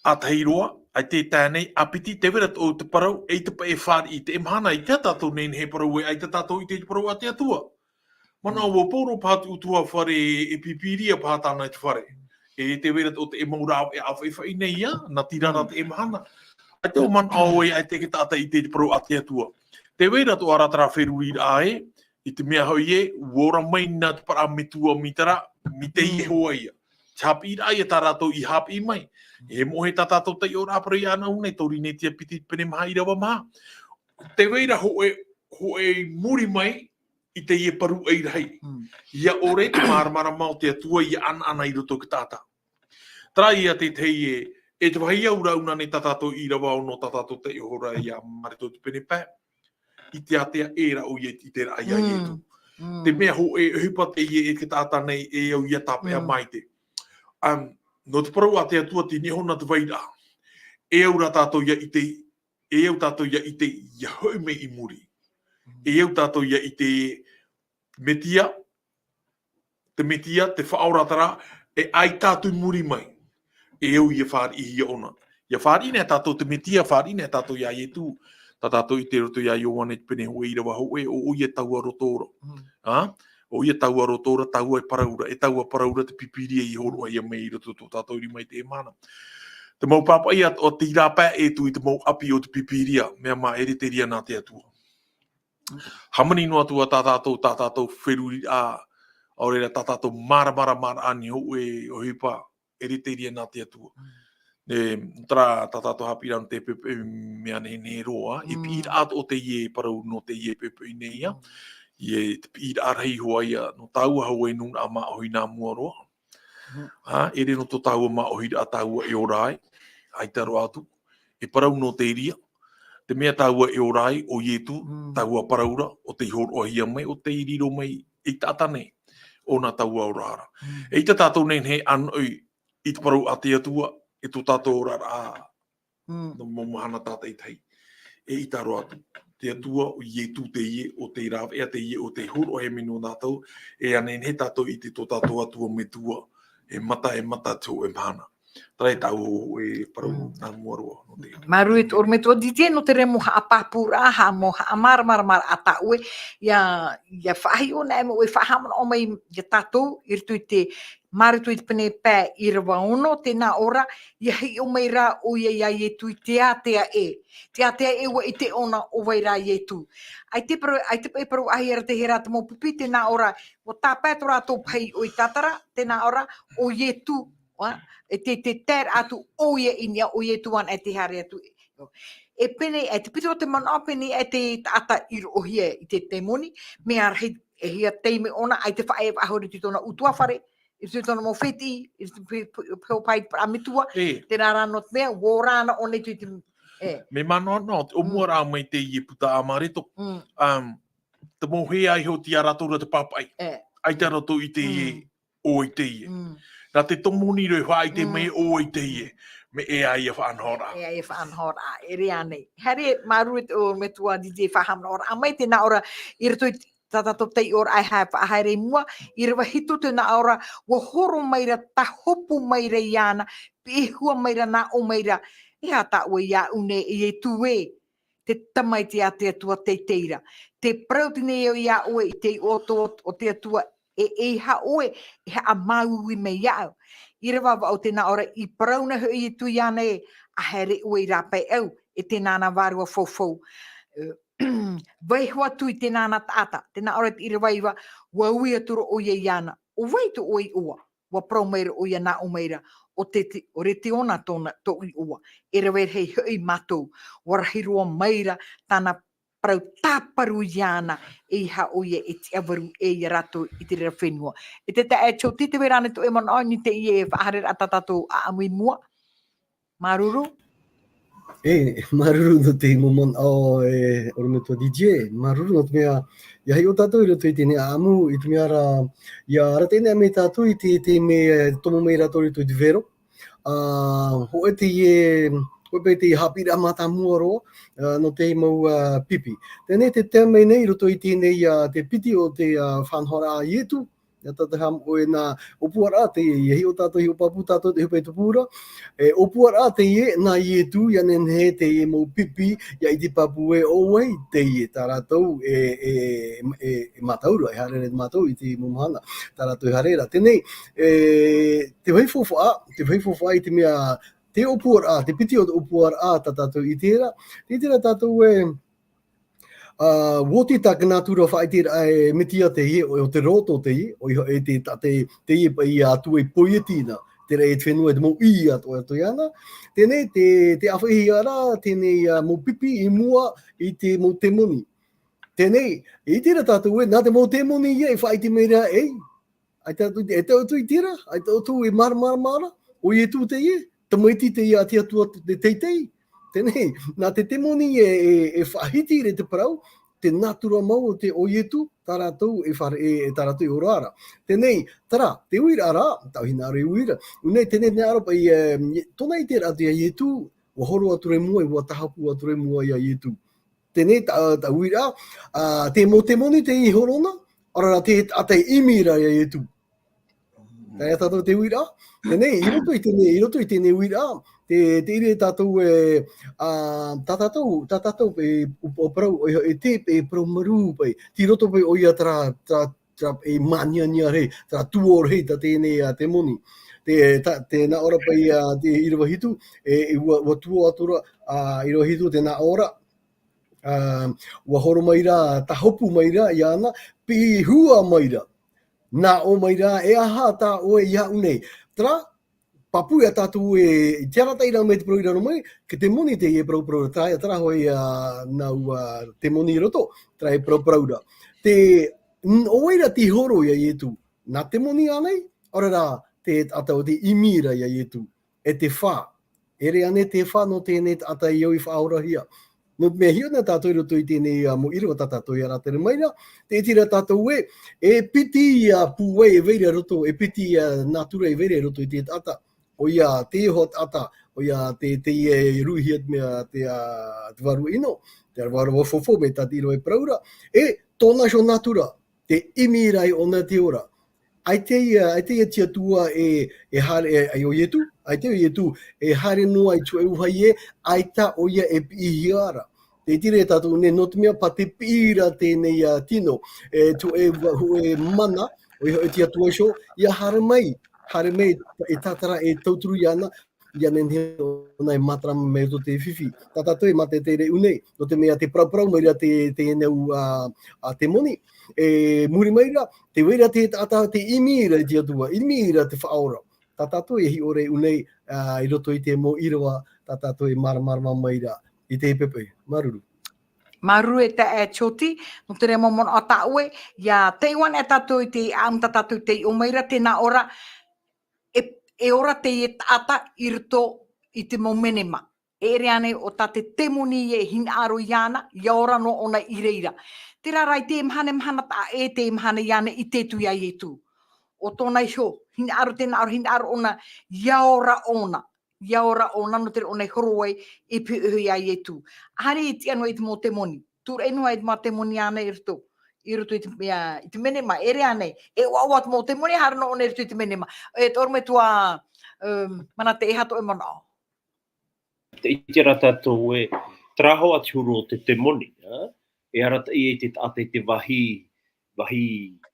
ʻA tahi roa, ʻaita e tae nei, ʻa piti, tē vai ra tō te parau, ʻaita paʻi e fāriʻi, teie mahana, ʻaita tātou nei nei e parau ē, ʻaita tātou i te parau a te Atua. Manaʻo Mm. ʻua poro paha te ʻutuāfare e pīpīria paha tāna i te fare. E tē vai ra tō te mau rāveʻa faʻifaʻi nei ia, nā tīrā ra Mm. teie mahana. ʻAita ʻua manaʻo ē, ʻaita e taʻata i te parau a te Atua. Tē vai ra tō ʻara terā feruriraʻa ē, i te mea hoʻi ē, ʻua ora mai nā te parau metua mai terā, mai te Mm. Iehova ia. Te haʻapiʻiraʻa ia tā rātou i haʻapiʻi mai. E moʻe tā tātou taiʻoraʻa parau ia ʻanaʻu nei, Tōrinetia piti pene maha ʻīrava maha. Tē vai ra hōʻē, hōʻē i muri mai i teie parau ʻairahi. Mm. ʻIa ʻore te māramarama o te Atua ʻia ʻanaʻana i roto i te taʻata. Terā ia te tahi e, e te vāhi auraʻa ʻuna nei tā tātou ʻīrava ono tā tātou taiʻo ra ia Mareko te pene pae. I te ātea ʻē ra ʻoia i te, i te raʻa ia Mm. Ietu. Mm. Te mea hōʻē, e ʻohipa teie e te taʻata nei e au ʻia tāpeʻa Mm. maite. Um, nō te parau a te Atua tei niʻa iho na te vairaʻa. E au rā tātou ʻia ʻite, e au tātou ʻia ʻite, ʻia hoʻi mai i muri. Mm. E au tātou ʻia ʻite, Metia, te Metia, te Faʻaora terā, e ʻaita atu i muri mai. E au ʻia fāriʻihia ʻōna. ʻIa fāriʻi nei tātou te Metia, fāriʻi nei tātou ia Ietu, tā tātou i ʻite i roto ia Ioane te pene hōʻē ʻīrava hōʻē, ʻo, ʻoia taua roto ra. Mm. Ha? ʻOia taua roto ra, taua e parau ra, e taua parau ra te Pīpīria i hōroʻahia mai i roto tō tātou rima i teie mahana. Te mau pāpaʻi atoʻa, terā paʻi e tū i te mau ʻapi o te Pīpīria, mea mā ʻereteria nā te Atua. Hāmani noa atu ā tā tātou, tā tātou feruriraʻa, ʻaore rā tā tātou māramaramaraʻa nei hōʻē ʻohipa, ʻereteria nā te Atua. Mm. E, terā tā tātou haʻapiʻiraʻa nō te poʻipoʻi mea nehenehe roa, e Mm. piʻiraʻa atoʻa teie parau nō teie poʻipoʻi nei ā. Mm. E te piʻiraʻa rahi hoʻi ia, nō tāua hau e nūnaʻa māʻohi nā mua roa. Mm. Ā, ʻere nō tō tāua māʻohiraʻa tāua e ora ai, ʻaita roa atu. E parau nō te reira, te mea tāua e ora ai, ʻo Ietu, Mm. taua parau ra, ʻo tei hōroʻahia mai, ʻo tei riro mai i te taʻata nei, ʻōna taua oraraʻa. Mm. Eʻita tātou nei nei e ʻānoʻi, i te parau a te Atua, e tō tātou oraraʻa, Mm. nō mau mahana tātaʻitahi. E ʻita roa atu. Te Atua, ʻo Ietu teie, ʻo tei rāveʻa teie, ʻo tei hōroʻahia mai nō tātou, e ʻia nehenehe tātou i ʻite i tō tātou Atua metua, e mata, e mata te hōʻē mahana. Terā e tāʻu e parau Mm. nā mua roa nō te Māuruuru e te ʻorometua Didier, nō te reira mau haʻapāpūraʻa, haʻa-, mau haʻamāramaramaraʻa tā ʻoe, ʻia, ʻia faʻahiʻo anaʻe mai ʻoe, faʻahaʻamanaʻo mai ia tātou, i roto i te, mā roto i te pene pae ʻīrava ono, tē nā ʻō ra, ʻia hiʻo mai rā ʻoia ia Ietu i te ātea ē. Te ātea ē, ʻua ʻite ʻōna ʻo vai rā Ietu. ʻAita e parau, ʻaita e parauʻāhia ra te hera te mau pipi, tē nā ʻō ra, ʻua tāpae tō rātou pahi ʻoitātara, tē nā ʻō ra, ʻo Ietu, ʻua, e te, te taeraʻa atu ʻoia i niʻa, ʻo Ietu anaʻe tē haere atu. E pēnei, e te piti o te manaʻo pēnei e te taʻata i roʻohia i te temoni, mea rahi, e hia taime ʻōna, ʻaita e faʻaea faʻahou i tōna ʻutuāfare, i tōna mau fētiʻi, i te pe-, pe-, pe-, pae i te parau metua, E. tērā rā nō te mea, ʻua ora anaʻe ʻōna i te, e. Mea manaʻo, nō, te ʻōmuaraʻa Mm. mai teie puta ʻāmāreto. Mm. Um, te mau hea iho tei rātou ra te pāpaʻi. E. ʻAita rātou i teie, Mm. ʻo vai teie. Mm. Nā te temoni rā e faʻaʻite Mm. mai ʻo vai teie. Mea ʻē ā ia faʻanahoraʻa. ʻĒ, ʻia faʻanahoraʻa, e riro nei. Haere, māuruuru e te ʻorometua Didier faʻahaʻamanaʻoraʻa mai, tē nā ʻō ra, i roto i tā tātou taiʻoraʻa e haere, faʻahaere i mua, ʻīrava hitu tē nā ʻō ra, ʻua horo mai ra, tāhopu mai ra iāna, piʻihua mai ra, nā ʻō mai ra, e aha tā ʻoe iāʻu nei, e Ietu ē, te Tamaiti a te Atua teitei ra. Tē parau atu nei au iā ʻoe i te iʻoa o, o te Atua, e, e ʻeiaha ʻoe e haʻamāuiui mai iāʻu. ʻĪrava vaʻu tē nā ʻō ra, i parau na hoʻi Ietu iāna ē, ʻa haere ʻoe i rāpae au, e tē nānā vārua faufau. E, vaiiho atu i te nānā taʻata, tē nā ʻō ra te ʻīrava iva, ʻua ui atu ra ʻoia iāna, ʻo vai tō ʻoe iʻoa? ʻUa parau mai ra ʻoia, nā ʻō mai ra, ʻo Te-, Te-, ʻo Reteona tōna, tōʻu iʻoa, e rave rahi hoʻi mātou, ʻua rahi roa mai ra tāna parau tāparu iāna, ʻeiaha ʻoia e tiʻavaru ʻē ia rātou i te reira fenua. E te taeaʻe Jody, tē vai ra ānei tō ʻoe manaʻo i niʻa i teie faʻahaereraʻa tā tātou ʻāʻamu i mua? Māuruuru. E, māuruuru nō te mau manaʻo, e, ʻorometua Didier, māuruuru nō te mea, ʻia hiʻo tātou i roto i teie nei ʻāʻamu, i te mea ra, ʻia arataʻi anaʻe mai tātou i te, te mea, e, tomo mai rātou i roto i te vero. Ā, hōʻē teie, hōʻē paʻi te haʻapiʻiraʻa mātāmua roa, ā, nō te mau, ā, pipi. Teie nei tē tae mai nei i roto i teie nei, ā, te piti o te, ā, faʻanahoraʻa a Ietu, ʻia tātou e haʻamoʻe nā ʻōpuaraʻa teie, ʻia hiʻo tātou, hiʻo pāpū tātou, te hōpeʻa tupuraʻa. E, ʻōpuaraʻa teie, nā Ietu, ʻia nehenehe teie mau pipi, ʻia ʻite pāpū ē, ʻo vai teie, tā rātou e, e, e, e mātauraʻa, e haere ra mātou i te mau mahana, tā rātou e haere ra. Teie nei, e, te vāhi faufaʻa, te vāhi faufaʻa i te mea, te ʻōpuaraʻa, te piti o te ʻōpuaraʻa tā tātou i ʻite ra, i ʻite ra tātou ē, ā, ʻua oti tā te nātura faʻaʻiteraʻa e Metia teie, ʻo, ʻo te roto teie, ʻoia hoʻi te, tā te, teie paʻi Atua i poieti na, terā e te fenua e te mau ʻī atoʻa, atoʻa iāna. Teie nei, te, te ʻāfaʻihia ra, teie nei, ā, mau pipi i mua i te mau temoni. Teie nei, i ʻite ra tātou ē, nā te mau temoni ia e faʻaʻite mai ra, e, ʻaita ʻoutou, e ʻaita ʻoutou i ʻite ra, ʻaita ʻoutou e māramarama ra, ʻo Ietu teie, tamaiti teie a te Atua te, te teitei. Teie nei, nā te temoni e, e, e faʻahiti ra i te parau, te nātura mau o te, ʻo Ietu, tā rātou e fare-, e, e tā rātou e ora ra. Teie nei, terā, te uiraʻa ra, tāʻu hinaʻaro e uira. Teie nei, teie nei hinaʻaro paʻi, e, tōna ʻiteraʻa atu ia Ietu, ʻua horo atu ra i mua, ʻua tāhopu atu ra i mua ia Ietu. Teie nei tā, tā uiraʻa, ā, te mau temoni tei horo na, ʻaore rā te taʻata e ʻimi ra ia Ietu. Terā ia tātou te uiraʻa. Teie nei, i roto i teie nei, i roto i teie nei uiraʻa, te, te ʻite tātou e, ā, tā tātou, tā tātou e, ʻo, ʻo parau, ʻoia, e te, e parau marū paʻi, tei roto paʻi ʻoia terā, terā, terā, e māniania rahi, terā tuō rahi tā teie nei, ā, temoni. Te, tā, tē nā ʻō ra paʻi, ā, te ʻīrava hitu, e, e ʻua, ʻua tuō atu ra, ā, ʻīrava hitu tē nā ʻō ra, ā, ʻua horo mai ra, tāhopu mai ra iāna, piʻihua mai ra. Nā ʻō mai ra, e aha tā ʻoe iāʻu nei? Terā, pāpū ia tātou e, i te arataʻiraʻa mai te parau i raro mai, te temoni teie e parauparau ra, terā, terā hoʻi, ā, nā ʻua temoni i roto, terā e parauparau ra. Te, n-, ʻo vai ra tei horo ia Ietu? Nā temoni ānei? ʻAore rā, te taʻata ʻo tei ʻimi ra ia Ietu. E te fā. E ʻere ānei te fā nō teie nei taʻata i au i faʻaorahia? Nō te mea hiʻo na tātou i roto i teie nei, ā, mau ʻīrava tā tātou e arataʻi mai ra, tē ʻite ra tātou ē, e piti ia pūai e vai ra i roto, e piti ia nātura e vai ra i roto i te taʻata. ʻoia te iho taʻata, ʻoia te, te ia e ruhia te mea, te, ā, te vārua ʻino, te vārua fofo mai tā te ʻīrava e parau ra, e tōna iho natura, te ʻimi ra i ʻōna te ora. ʻAita ia, ʻaita ia te Atua e, e haere, e, ai ʻo Ietu, ʻaita ʻo Ietu e haere noa i te hōʻē vāhi ē, ʻaita ʻoia e piʻihia ra. Tē ʻite ra tātou nei, nō te mea pā te piʻi ra teie nei, ā, tino, e, te hōʻē va-, hōʻē mana, ʻoia hoʻi te Atua iho, ʻia haere mai, haere mai, e tātara, e tauturu iāna, ʻia nehenehe ʻōna e matara mai i roto i te fifi. Tā tātou e mātaʻitaʻi ra i ʻō nei, nō te mea tē paraparau mai ra te, teie nei, ā, ā, temoni, e muri mai ra, tē vai ra te taʻata tē ʻimi ra i te Atua, ʻimi ra te Faʻaora. Tā tātou e hiʻo ra i ʻō nei, ā, i roto i te mau ʻīrava, tā tātou e māramarama mai ra i te pepe. Māuruuru. Māuruuru e taeaʻe Tioti, nō te reira mau manaʻo tā ʻoe, ʻia taiʻo anaʻe tātou i te ʻāʻamu tā tātou tei ʻō mai ra, tē nā ʻō ra, e, e ora teie taʻata i roto i te mau menema. E ʻere ānei ʻo tā te temoni e hinaʻaro iāna, ʻia ora noa ʻōna i reira. Terā rā i te mahana, mahana taʻa ʻē, te mahana iāna i ʻite atu iā Ietu. ʻO tōna iho, hinaʻaro, tē nā ʻō ra, hinaʻaro ʻōna, ʻia ora ʻōna. ʻIa ora ʻōna nō te reira ʻōna i horo ai, i piʻihia iā Ietu. ʻAhani e tiʻa noa i te mau temoni. Tūraʻi noa i te mau temoni ānei i roto. I roto i te, ia, i te menema, e ʻere ānei. E ʻoaʻoa te mau temoni, haere noa ʻōna i roto i te menema. E te ʻorometua, um, Manate, e aha tō ʻoe manaʻo? Tē ʻite ra tātou ē, terā hoʻi te huru o te temoni, ā? E arataʻi ai te taʻata i te vāhi, vāhi,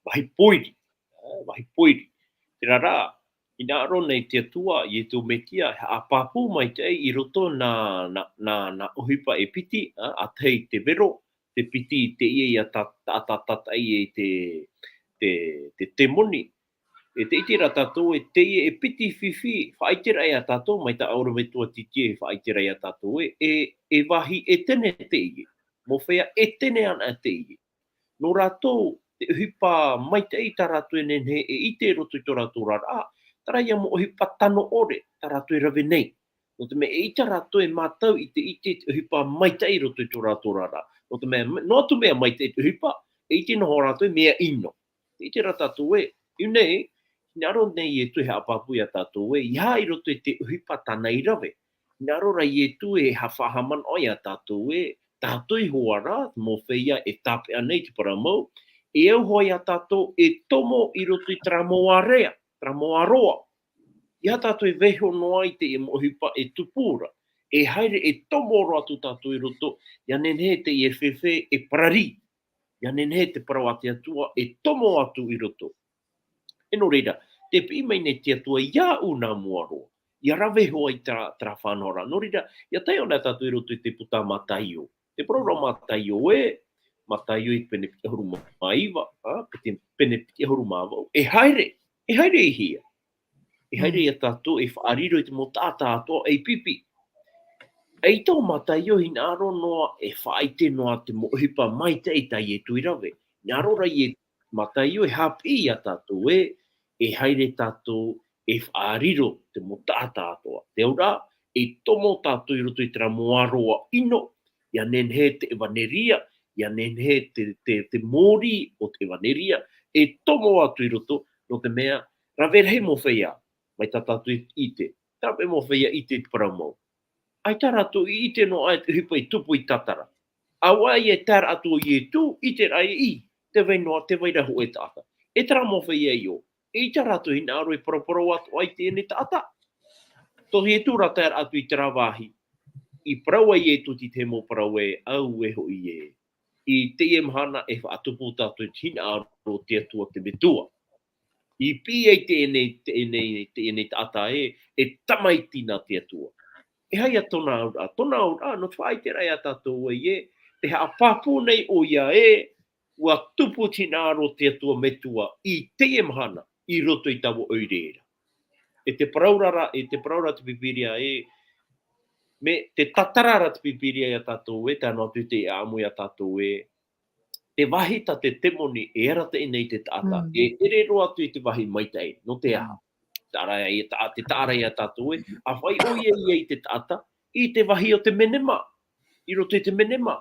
vāhi pōiri, ā, vāhi pōiri. Terā rā, hinaʻaro nei te Atua, Ietu Metia, e haʻapāpū maitaʻi i roto nā, nā, nā, nā ʻohipa e piti, ā, ʻa tahi te vero, te piti teie ia ta-, ta-, ta-, tātaʻi e te, te, te temoni. E tē ʻite ra tātou ē, teie e piti fifi, faʻaʻite ra ia tātou, mai tā ʻorometua Titie e faʻaʻite ra ia tātou ē, e, e vāhi ʻētene teie. Mau feiā ʻētene anaʻe teie. Nō rātou, te ʻohipa maitaʻi tā rātou e nehenehe e ʻite i roto i tō rātou oraraʻa, terā ia mau ʻohipa tano ʻore, tā rātou e rave nei. Nō te mea eʻita rātou e mātau i te ʻite i te ʻohipa maitaʻi i roto i tō rātou oraraʻa. Nō te mea, noa atu mea maitaʻi te ʻohipa, e ʻite noa rātou i te mea ʻino. Tē ʻite ra tātou ē, i ʻō nei, hinaʻaro nei Ietu e haʻapāpū ia tātou ē, ʻeiaha i roto i te ʻohipa tāna i rave. Hinaʻaro rā Ietu e ha-, faʻahaʻamanaʻo ia tātou ē, tātou iho ā rā, mau feiā e tāpeʻa nei te parau mau, e au hoʻi ia tātou e tomo i roto i terā mau area, terā mau aroā. ʻEiaha tātou e vaiiho noa i teie mau ʻohipa e tupu ra, e haere e tomo roa atu tātou i roto, ʻia nehenehe teie fēfē e pararī. ʻIa nehenehe te parau a te Atua e tomo atu i roto. E nō reira, tē piʻi mai nei te Atua iāʻu nā mua roa. ʻIa rave hoʻi terā, terā faʻanahoraʻa. Nō reira, ʻia taiʻo anaʻe tātou i roto i te puta a Mataio. Te parau ra Mataio ē, Mataio i te pene piti ʻahuru mā iva, ā, pene, pene piti ʻahuru mā vaʻu. E haere, e haere i hea? E haere ia tātou e faʻariro i te mau taʻata atoʻa ei pipi. ʻEita ʻo Mataio hinaʻaro noa e faʻaʻite noa te mau ʻohipa maitaʻi tā Ietu i rave. Hinaʻaro rā Ie-, Mataio e haʻapiʻi ia tātou ē, e haere tātou e faʻariro te mau taʻata atoʻa. Te auraʻa, e tomo tātou i roto i terā mau aroā ʻino, ʻia nehenehe te ʻevaneria, ʻia nehenehe te, te, te mōrī o te ʻevaneria, e tomo atu i roto, nō te mea, rave rahi mau feiā, mai tā tātou i ʻite. Terā paʻi mau feiā ʻite i te parau mau. ʻAita rātou i ʻite noa aʻe te ʻohipa i tupu i tātara. ʻAuaʻe e tae ra atu ʻo Ietu, ʻite ra ē, tē vai noa, tē vai ra hōʻē taʻata. E terā mau feiā i ʻō, eʻita rātou hinaʻaro e paraparau atoʻa i teie nei taʻata. Tō Ietu rā tae ra atu i terā vāhi, i parau ai Ietu te tahi mau parau ē, auē hoʻi ē. I teie mahana e faʻatupu tātou i te hinaʻaro o te Atua te Metua. I piʻi ai teie nei, teie nei, teie nei taʻata ē, e tamaiti nā te Atua. E aha ia tōna auraʻa? Tōna auraʻa, nō te faʻaʻiteraʻa ia tātou ē, te haʻapāpū nei ʻoia ē, ʻua tupu te hinaʻaro o te Atua Metua i teie mahana, i roto i taua ʻoire ra. E te parau ra ra, e te parau ra te Pīpīria ē, mea tātara ra te Pīpīria ia tātou ē, tae noa atu i te ʻāʻamu ia tātou ē, te vāhi tā te temoni e arataʻi nei te taʻata, mm, e ʻere roa atu i te vāhi maitaʻi, nō te aha? Mm. Taʻa ra ia, taʻa, te taʻa ra ia tātou ē, ʻa fāʻi ʻoia i te taʻata, i te vāhi o te menema, i roto i te menema.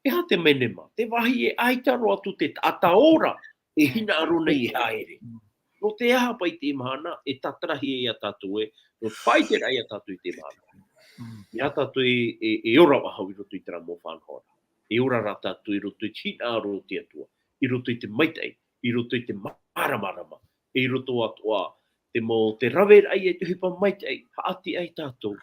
E aha te menema? Te vāhi e ʻaita roa atu te taʻata ora, e hinaʻaro nei e haere. Mm. Nō te aha paʻi te mahana, e tātarahia ia tātou e, nō te faʻaʻiteraʻa ia tātou i te mahana. Mm. Ia tātou e, e, e ora faʻahou i roto i terā mau faʻanahoraʻa. E ora rā tātou i roto i te hinaʻaro o te Atua, i roto i te maitaʻi, i roto i te māramarama, i roto atoʻa, te mau, te raveraʻa ia i te ʻohipa maitaʻi, haʻati ai tātou,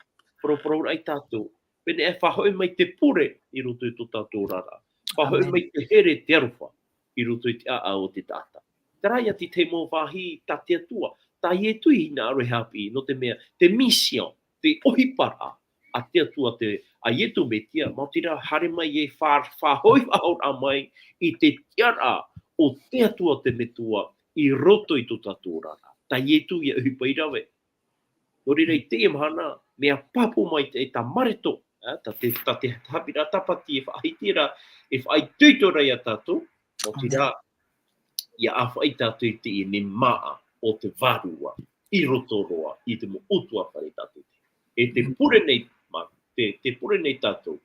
paraparau ai tātou, pēnei e faʻahoʻi mai te pure i roto i tō tātou oraraʻa. Faʻahoʻi Amen. Mai te here te aroha i roto i te ʻāʻau o te taʻata. Terā ia te tahi mau vāhi tā te Atua, tā Ietu i hinaʻaro e haʻapiʻi, nō te mea, te mission, te ʻohiparaʻa, a te Atua te, a Ietu Metia, maoti rā haere mai e fa-, faʻahoʻi faʻahoʻiraʻa mai i te tiʻaraʻa o te Atua te Metua i roto i tō tātou oraraʻa. Tā Ietu ia ʻohipa i rave. Nō reira i teie mahana, mea pāpū mai te, tā Mareko, ā, tā te, tā te haʻapiʻiraʻa tāpati e faʻahiti ra, e faʻaitoito ra ia tātou, maoti rā, ia ʻāfaʻi tātou i teie nei māʻa o te Vārua, i roto roa, i te mau ʻutuāfare tātou. E te Mm. pure nei, mā, te, te pure nei tātou,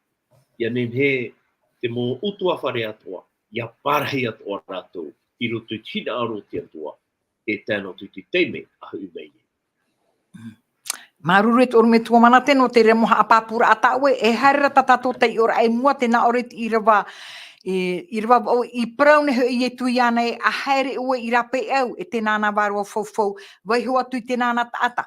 ia nehenehe te mau ʻutuāfare atoʻa, ia parahi atoʻa rātou, i roto i te hinaʻaro o te Atua, e tae noa atu i te taime a hoʻi mai nei. Māuruuru e te ʻorometua Manate nō te reira mau haʻapāpūraʻa tā ʻoe, e haere ra tā tātou taiʻoraʻa i mua, tē nā ʻō ra te ʻīrava, e, ʻīrava vaʻu, i parau nei hoʻi Ietu iāna ē, ʻa haere ʻoe i rāpae au, e te nānā vārua faufau, vaiiho atu i te nānā taʻata.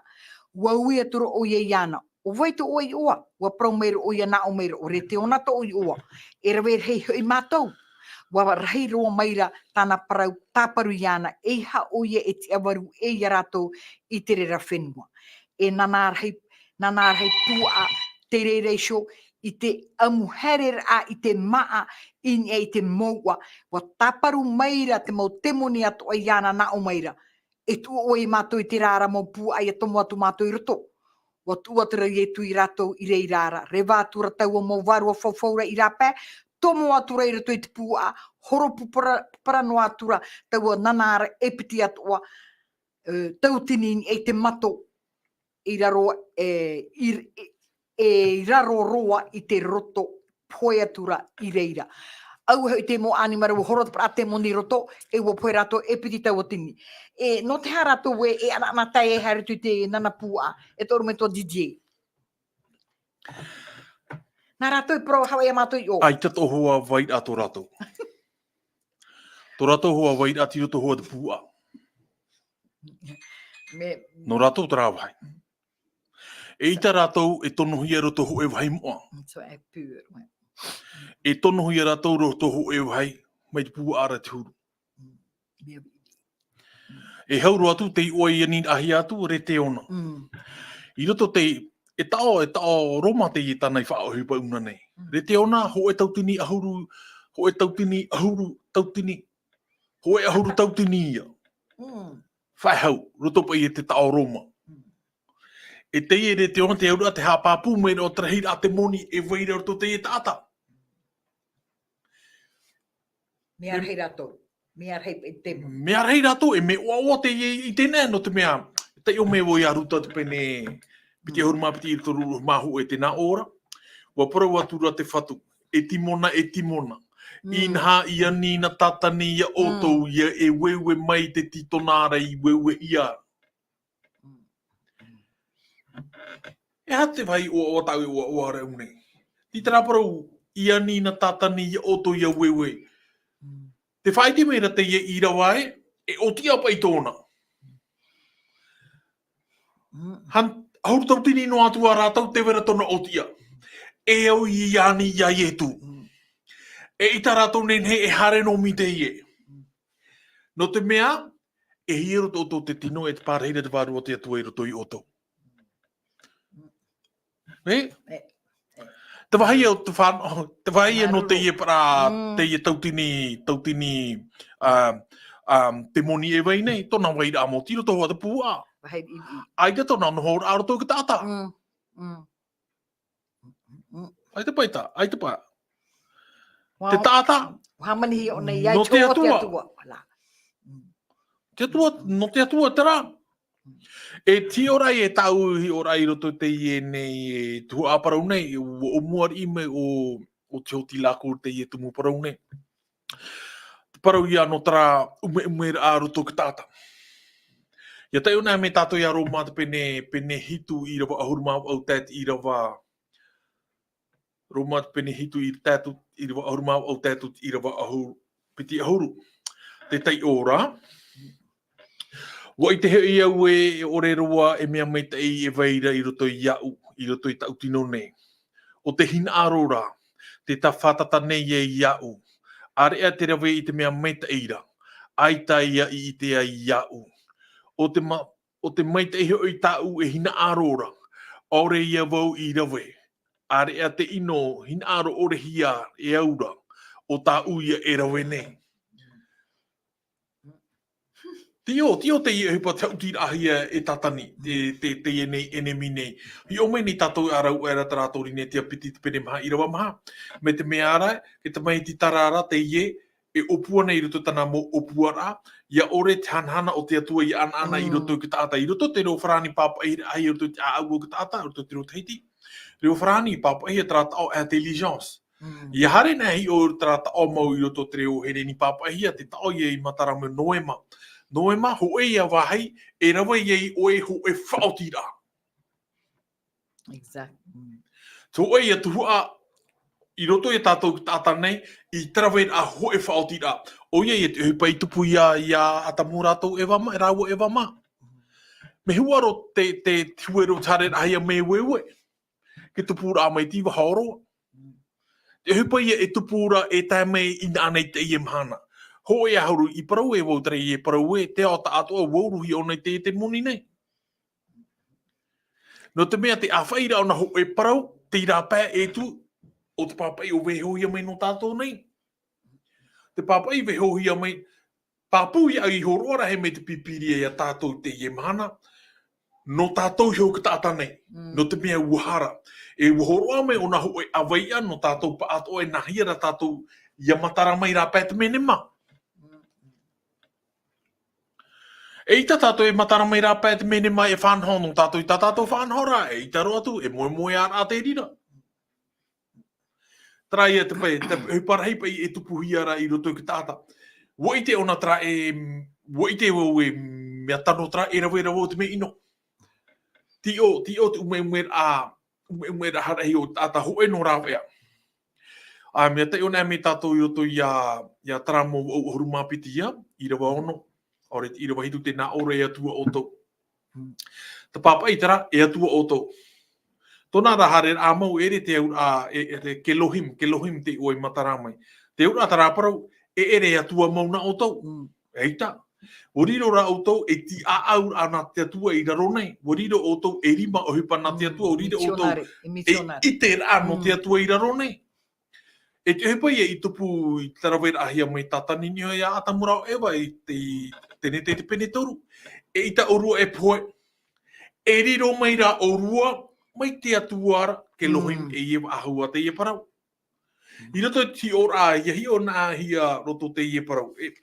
ʻUa ui atu ra ʻoia iāna, ʻo vai tō ʻoe iʻoa? ʻUa parau mai ra ʻoia nā ʻō mai ra, ʻo Reteona tōʻu iʻoa. E rave rahi hoʻi mātou. ʻUa rahi roa mai ra tāna parau tāparu iāna, eiaha ʻoia e tiʻavaru ia rātou i te reira fenua. E nānā rahi, nānā rahi puaʻa te reira iho i te ʻamu haereraʻa i te māʻa i niʻa i te mouʻa. ʻUa tāparu mai ra te mau temoni atoʻa iāna nā ʻō mai ra, e tuʻu ʻoe ia mātou i terā ra mau puaʻa ʻia tomo atu mātou i roto. ʻUa tuʻu atu ra Ietu ia rātou i reira ra, reva atu ra taua mau vārua faufau ra i rāpae, tomo atu ra i roto i te puaʻa, horo pupara, pupara noa atu ra taua nānā ra e piti atoʻa, e, tautini i te mato, i raro, e, i, e, e i raro roa i te roto, pohe atu ra i reira. ʻAua hoʻi te mau ʻanimara ʻua horo atu ra te temoni i roto, e ʻua pohe rātou e piti tautini. E, nō te aha rātou ē, e ʻanaʻanatae e haere atu i te nānā puaʻa, e te ʻorometua Didier? Nā rātou e parau, haere ia mātou i ʻō. ʻAita tō hoa vairaʻa tō rātou. Tō rātou hoa vairaʻa, tei roto hoa te puaʻa. Me- Nō rātou terā vāhi. ʻEita rātou e tonohia i roto hōʻē vāhi moʻa. Mm, so e pure, ouais. E tonohia rātou i roto hōʻē vāhi, mai te puaʻa ra te huru. Mm. Mea viʻiviʻi. E hau roa atu, tei ʻoe i aniraʻahia atu, Reteona. Mm. I roto te, e taʻo, e taʻo Roma teie tāna i faʻaʻohipa ʻōna nei. Mm. Reteona, hōʻē tautini ʻahuru, hōʻē tautini ʻahuru, tautini, hōʻē ʻahuru tautini ia. Mm. Faʻehau, roto paʻi e te taʻo Roma. Mm. E teie Reteona te auraʻa, te haʻapāpū mai ra ʻo te rahiraʻa temoni e vai ra roto teie taʻata. Mea rahi rātou. Mea rahi i te mo- Mea rahi rātou, e mea ʻoaʻoa teie i teie nei, nō te mea, taiʻo mai vau ia Ruta te pene, piti ʻahuru mā piti i te toru mā hōʻē, tē nā ʻō ra. ʻUa parau atu ra te Fatu, e Timona, e Timona. Mm. Inaha i ani na Tātane ia ʻoutou, Mm. ia e ueue mai te tītona ra i ueuehia. Mm. E aha te vāhi ʻoaʻoa tāʻu e ʻoaʻoa ra ʻō nei? Tei terā parau, i ani na Tātane ia ʻoutou ia ueue. Mm. Tē faʻaʻite mai ra teie ʻīrava ē, e ʻōtiʻa paʻi tōna. Mm. Han-, ʻahuru tautini noa atu ā rātou tē vai ra tōna ʻōtiʻa. E au i ani ia Ietu. Mm. ʻEita rātou nehenehe e haere noa mai teie. Mm. Nō te mea, e hiero tō ʻoutou te tino, e te pārahi ra te Vārua o te Atua i roto ia ʻoutou. E? E. Te vāhi o te fā-, te vāhi nō Māuruuru. Teie parau, Mm. teie tautini, tautini, ā, ā, temoni e vai nei, tōna vairaʻa maoti i roto hoa te puaʻa. Vāhi viʻiviʻi. ʻAita tōna nohoraʻa i roto i te taʻata. Mm. Mm. Mm. ʻAita paʻi tā, ʻaita paʻi. Te Ua-, taʻata. Hāmani hiʻo nei, ia Nō te Atua. Te Atua. Voilà. Mm. Te Atua, nō te Atua terā. E te hiʻoraʻa, e tāʻu hiʻoraʻa i roto i teie nei, e tuhaʻa parau nei, ʻua ʻōmuaraʻa mai ʻo, ʻo Tihoti Lākou teie tumu parau nei. Te parau ia nō terā ʻumeʻumeraʻa i roto i te taʻata. Ia taiʻo na mai tātou ia Roma te pene, pene hitu ʻīrava ʻahuru mā vaʻu tae te ʻīrava. Roma te pene hitu i tae te ʻīrava ʻahuru mā vaʻu tae te ʻīrava ʻahuru, piti ʻahuru. Te taiʻo ra. ʻUa ʻite hoʻi au ē, e ʻore roa e mea maitaʻi e vai ra i roto iāʻu, i roto i taʻu tino nei. ʻO te hinaʻaro ra, tē fātata nei ai iāʻu. ʻĀreʻa te rave i te mea maitaʻi ra, ʻaita ia i ʻite ai iāʻu. ʻO te ma-, ʻO te maitaʻi hoʻi tāʻu e hinaʻaro ra, ʻaore ia vau i rave. ʻĀreʻa te ʻino hinaʻaro ʻore hia e au ra, ʻo tāʻu ia e rave nei. Tio, tio teie ʻohipa te haʻutiraʻahia e Tātani, te, te, teie nei ʻenemi nei. Hiʻo mai nei tātou e rāveʻa ra te rātou Rīnetia piti te pene maha ʻīrava maha. Mai te mea ra, e tamaiti tārara teie, e ʻōpua nei i roto i tāna mau ʻōpuaraʻa, ʻia ʻore te hanahana o te Atua ʻia ʻanaʻana i roto i te taʻata, i roto i te reo farāni pāpaʻihia i roto i te ʻāʻau o te taʻata, i roto i te reo Tahiti. Reo farāni pāpaʻihia terā taʻo intelligence. ʻIa haere na hiʻo terā taʻo mau i roto i te reo Hereni pāpaʻihia, te taʻo ia i matara mai Noema. Noema, hōʻē ia vāhi, e rave ai ʻoe hōʻē faʻaotiraʻa. Exact. Tō ʻoe ia tuhaʻa, i roto ia tātou taʻata nei, i te raveraʻa hōʻē faʻaotiraʻa. ʻOia ia te ʻohipa i tupu ia, ia Atamu rātou Eva mā, rāua Eva mā. Mea huaro te, te, te huero te haereraʻahia mai ueue. Ke tupu ra mai te iva horo. Te ʻohipa ia e tupu ra e tae mai ināʻana i teie mahana. Hōʻē ʻahuru i parau e vau terā e parau e, te ao taʻatoʻa ua uruhia ʻōna i te, te moni nei. Nō te mea te ʻāfaʻiraʻa o nā hōʻē parau, tei rāpae e tū, ʻo te pāpaʻi ʻo vaihohia mai nō tātou nei. Te pāpaʻi vaihohia mai, pāpū ia i hōroʻa rahi mai te Pīpīria ia tātou i teie mahana, nō tātou iho te taʻata nei, nō te mea ua hara. E ua hōroʻa mai ʻōna hōʻē ʻāvaʻe nō tātou paʻatoʻa e nāhea rā tātou ia matara mai rāpae te menema. ʻEita tātou e matara mai rāpae te menema e faʻanaho nō tātou i tā tātou faʻanahoraʻa, ʻeita roa atu, e moemoeā te reira. Terā ia te pae, te ʻohipa rahi paʻi e tupuhia ra i roto i te taʻata. ʻUa ʻite ʻōna terā e, ʻua ʻite vau e mea tano terā e rave ra vau te mea ʻino. Tio, tio te ʻumeʻumeraʻa, ʻumeʻumeraʻa rahi o te taʻata hōʻē nō rāveʻa. ʻA, mea taiʻo na mai tātou i roto ia, ia terā mau vaʻu ʻahuru mā piti ia, ʻīrava ono, ʻaore te ʻīrava hitu, tē nā ʻō ra e Atua ʻoutou. Te pāpaʻi terā, e Atua ʻoutou. Tōna ra haereraʻa mau, ʻere te auraʻa, e, e te Kelohim, Kelohim te ʻoe matara mai. Te auraʻa terā parau, e ʻere e Atua mau nā ʻoutou. ʻEita. ʻUa riro rā ʻoutou ei tiʻaʻauraʻa nā te Atua i raro nei. ʻUa riro ʻoutou ei rima ʻohipa nā te Atua, ʻua riro ʻoutou ei ʻiteraʻa nō te Atua i raro nei. E te ʻohipa ia i tupu i te raveraʻahia mai Tātani niho ia Atamu rāua Eva i te, i Tenete te pene toru. ʻEita ʻōrua e pohe. E riro mai rā ʻōrua, mai te Atua ra, Kelohim, e ia faʻahou ā teie parau. I roto i te hiʻoraʻa, ʻia hiʻo nā hia roto teie parau. E,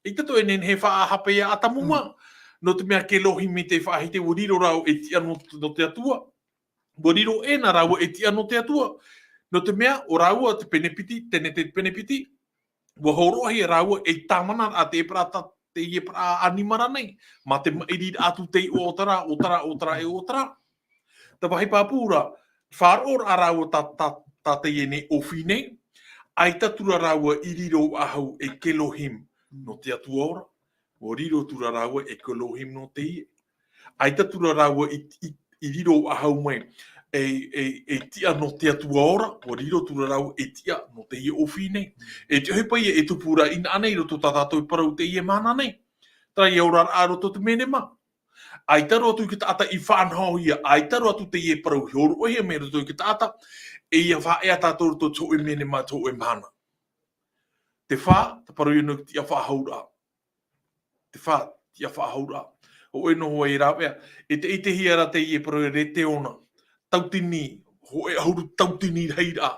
ʻeita atoʻa e nehenehe e faʻahape ia Atamu mā. Nō te mea Kelohim i te faʻahiti, ʻua riro rāua ei tiʻa nō, nō te Atua. ʻUa riro ʻē nā rāua ei tiʻa nō te Atua. Nō te mea, ʻo rāua te pene piti, Tenete te pene piti, ʻua hōroʻahia rāua ei tāmanaraʻa te ʻēparaʻa, te ʻēparaʻa ʻanimara nei, mā te maʻiriraʻa atu te iʻoa o terā, o terā, o terā, e o terā. Te vāhi pāpū ra, faʻaroʻo rā rāua tā, tā, tā teie nei ʻōfī nei, ʻaita atu rā rāua i riro faʻahou ei Kelohim nō te Atua ora, ʻua riro atu rā rāua ei Kelohim nō teie. ʻAita atu rā rāua i, i, i riro faʻahou mai ei, ei, ei tiʻa nō te Atua ora, ʻua riro atu rā rāua ei tiʻa nō teie ʻōfī nei. E te ʻohipa ia e tupu ra ināʻana i roto tā tātou parau teie mahana nei. Terā ia oraraʻa roto te menema. ʻAita roa atu i te taʻata i faʻanahohia, ʻaita roa atu teie parau i hōroʻahia mai roto i te taʻata, e ʻia faʻaea tātou roto te hōʻē menema, te hōʻē mahana. Te fā, te parau ia nō te tiʻa faʻahouraʻa. Te fā, tiʻa faʻahouraʻa. ʻO ʻoe noa e rāveʻa, e te, i te hia rā teie parau e rēteona. Tautini, hōʻē ʻahuru tautini rahiraʻa.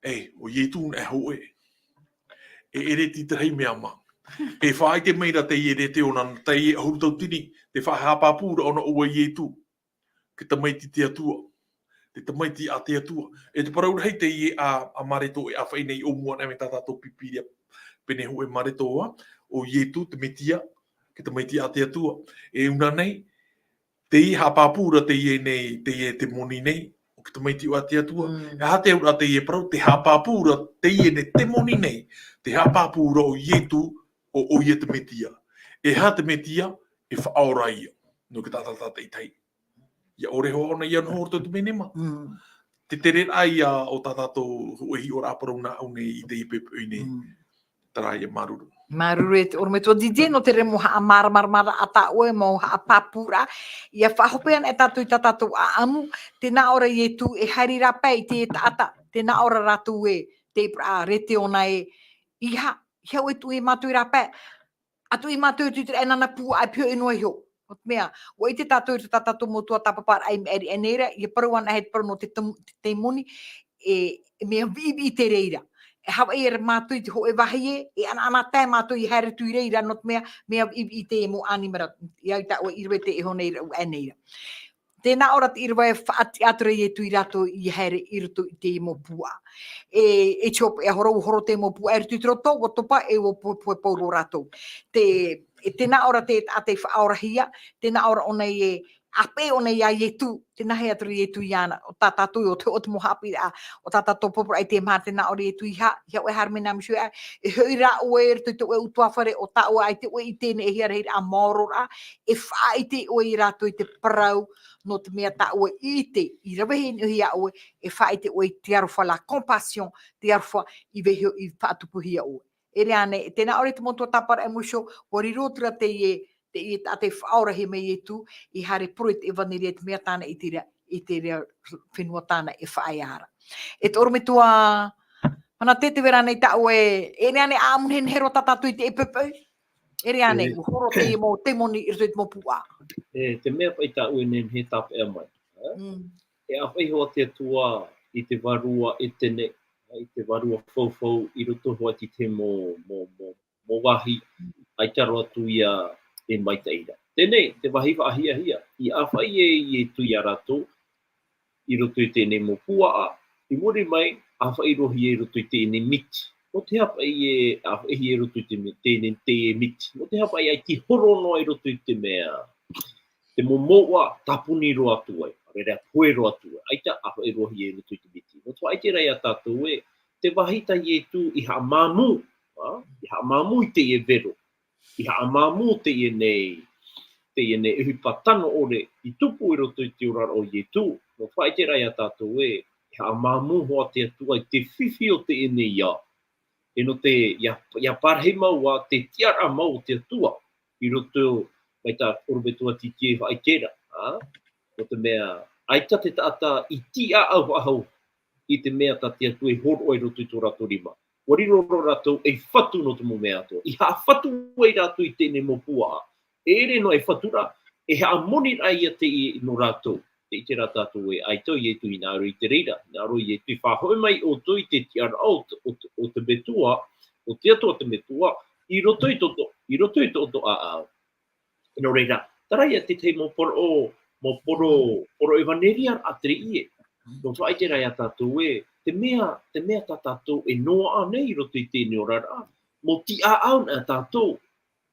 E, ʻo Ietu nā e hōʻē. E ʻere tītarahi mea mā. E faʻaʻite mai rā teie rēteona, teie ʻahuru tautini, te faʻahāpāpūraʻa ʻōna ʻo Ietu. Te tamaiti te Atua. Te tamaiti a te Atua. E te parau rahi teie a, a Mareko e ʻāfaʻi nei ʻōmua nei mai tā tātou Pīpīria. Pene hōʻē Mareko ā, ʻo Ietu te Metia, te tamaiti a te Atua. E ʻUna nei, teie haʻapāpū ra teie nei, teie temoni nei, ʻo te tamaiti a te Atua. Mm. E aha te auraʻa teie parau, te haʻapāpū ra teie nei temoni nei, te haʻapāpū ra ʻo Ietu, ʻo, ʻoia te Metia. E aha te Metia, e faʻaora ia. Nō te taʻata tātaʻitahi. ʻIa ʻore hoʻi ʻōna ʻia noho roto i te menema. Mm. Te tere raʻa ia o tā tātou hōʻē hiʻoraʻa parau nāʻu nei i teie poʻipoʻi nei. Mm. Terā ia, māuruuru. Māuruuru e te ʻorometua Didier, nō te mau haʻamāramaramaraʻa tā ʻoe, mau haʻapāpūraʻa. ʻIa faʻahope ana e tātou i tā tātou ʻāʻamu, tē nā ʻō ra Ietu e haere rāpae i te taʻata, tē nā ʻō ra rātou ē, te ipuraʻa rete ʻōna ē, ʻeiaha, ʻeiaha ʻoe e tuʻu ia mātou i rāpae, ʻa tuʻu ia mātou i te reira e nāna puaʻa e pihaʻi noa iho. Nō te mea, ʻua ʻite tātou i tā tātou mau tuatāpaparaʻa i maʻiri aʻe nei ra, ʻia parau ana e te parau nō te tem-, te temoni, e, e mea viʻiviʻi te reira. E Havaiʻi ra mātou i te hōʻē vāhi ē, e ʻanaʻanatae mātou ʻia haere atu i reira, nō te mea, mea viʻiviʻi te mau ʻanimara, ʻia ʻite ʻoe i rave te iho nei ra, ʻua nei ra. Tē nā ʻō ra te ʻīrava e faʻatiʻa atu ra Ietu ia rātou ʻia haere i roto i te mau puaʻa. E, e te hopeʻa horo, horo te mau puaʻa i roto i te roto, ʻua topa e ʻua pu-, pu-, pauroa rātou. Te, e tē nā ʻō ra te, a te faʻaorahia, tē nā ʻō ra ʻōna e, ʻāpeʻe ʻōna ia Ietu, tē nā hea atu ra Ietu iāna, ʻo tā tātou, ʻo te, ʻo te mau haʻapiʻiraʻa, ʻo tā tātou paraparaʻa i teie mahana, tē nā ʻō ra Ietu ʻeiaha, ʻeiaha ʻoe e haere mai nā Mīsio ē, e hoʻi rā ʻoe i roto i tō ʻoe ʻutuāfare, ʻo tā ʻoe ʻaita ʻoe i ʻite nei e hia ra, e hia ra ʻa maoro ra, e faʻaʻite ʻoe ia rātou i te parau, nō te mea tā ʻoe i ʻite, i ravehia nei ʻoe ia ʻoe, e faʻaʻite ʻoe i te aroha, la compassion, te aroha i vaiiho, i faʻatupuhia ʻoe. E rā nei, tē nā ʻō ra te mau tuatāpaparaʻa e Mīsio, ʻua riro atu ra teie, teie taʻata e faʻaorahia mai Ietu, i haere poro i te ʻevanelia i te mea tāna i te ra, i te ra fenua tāna e faʻaea ra. E te ʻorometua Manate, tē vai ra ānei tā ʻoe, e rā nei ʻāʻamu nehenehe roa tā tātou i teie poʻipoʻi? E rā nei, e, ʻua horo teie mau temoni i roto i te mau puaʻa. E, te mea paʻi tā ʻoe e nehenehe e tāpeʻa mai, ā? Mm. E ʻāfaʻi hoʻi te Atua i te vārua Etene, i te vārua faufau i roto hoʻi i te mau, mau, mau, mau vāhi, ʻaita roa atu ia e maitaʻi ra. Teie, te vāhi faʻahiahia, i ʻāfaʻi e Ietu ia rātou, i roto i teie mau puaʻa, i muri mai, ʻāfaʻi roa hia i roto i teie miti. Nō te aha paʻi e ʻāfaʻi hia i roto i te mi-, teie, teie miti? Nō te aha paʻi ʻaita i horo noa i roto i te mea, te mau mouʻa tāpuni roa atu ai, ʻaore rā pohe roa atu ai, ʻaita ʻāfaʻi roa hia i roto i te miti. Nō te faʻaʻite ra ia tātou ē, te vāhi tā Ietu i haʻamāmū, ā, i haʻamāmū i teie vero, i haʻamāmū teie nei, teie nei ʻohipa tano ʻore i tupu i roto i te oraraʻa o Ietu. Nō te faʻaʻite ra ia tātou ē, i haʻamāmū hoʻi te Atua i te fifi o teie nei ao. E nō te, ʻia, ʻia parahi mau ā te tiʻaraʻa mau o te Atua i roto mai tā ʻorometua Didier e faʻaʻite ra, ā? Nō te mea, ʻaita te taʻata i tīaʻau faʻahou i te mea tā te Atua e hōroʻa i roto i tō rātou rima. ʻUa riro roa rātou ei fatu nō te mau mea atoʻa. I haʻafatu ai rātou i teie mau puaʻa. E ʻere noa e fatu ra, e haʻamoni ra ia teie nō rātou. Tē ʻite ra tātou ē, ʻaita ʻo Ietu i hinaʻaro i te reira, hinaʻaro ʻo Ietu i faʻahoʻi mai ʻoutou i te tiʻaraʻa o te, o te, o te Metua, o te Atua te Metua, i roto i tō, i roto i tō, tō ʻāʻau. Nō reira, terā ia te tahi mau poro, mau poro, poro ʻevanelia raʻatira ē. Nō te faʻaʻite ra ia tātou ē, te mea, te mea tā tātou e noaʻa nei i roto i teie oraraʻa, mau tīaʻau na tātou,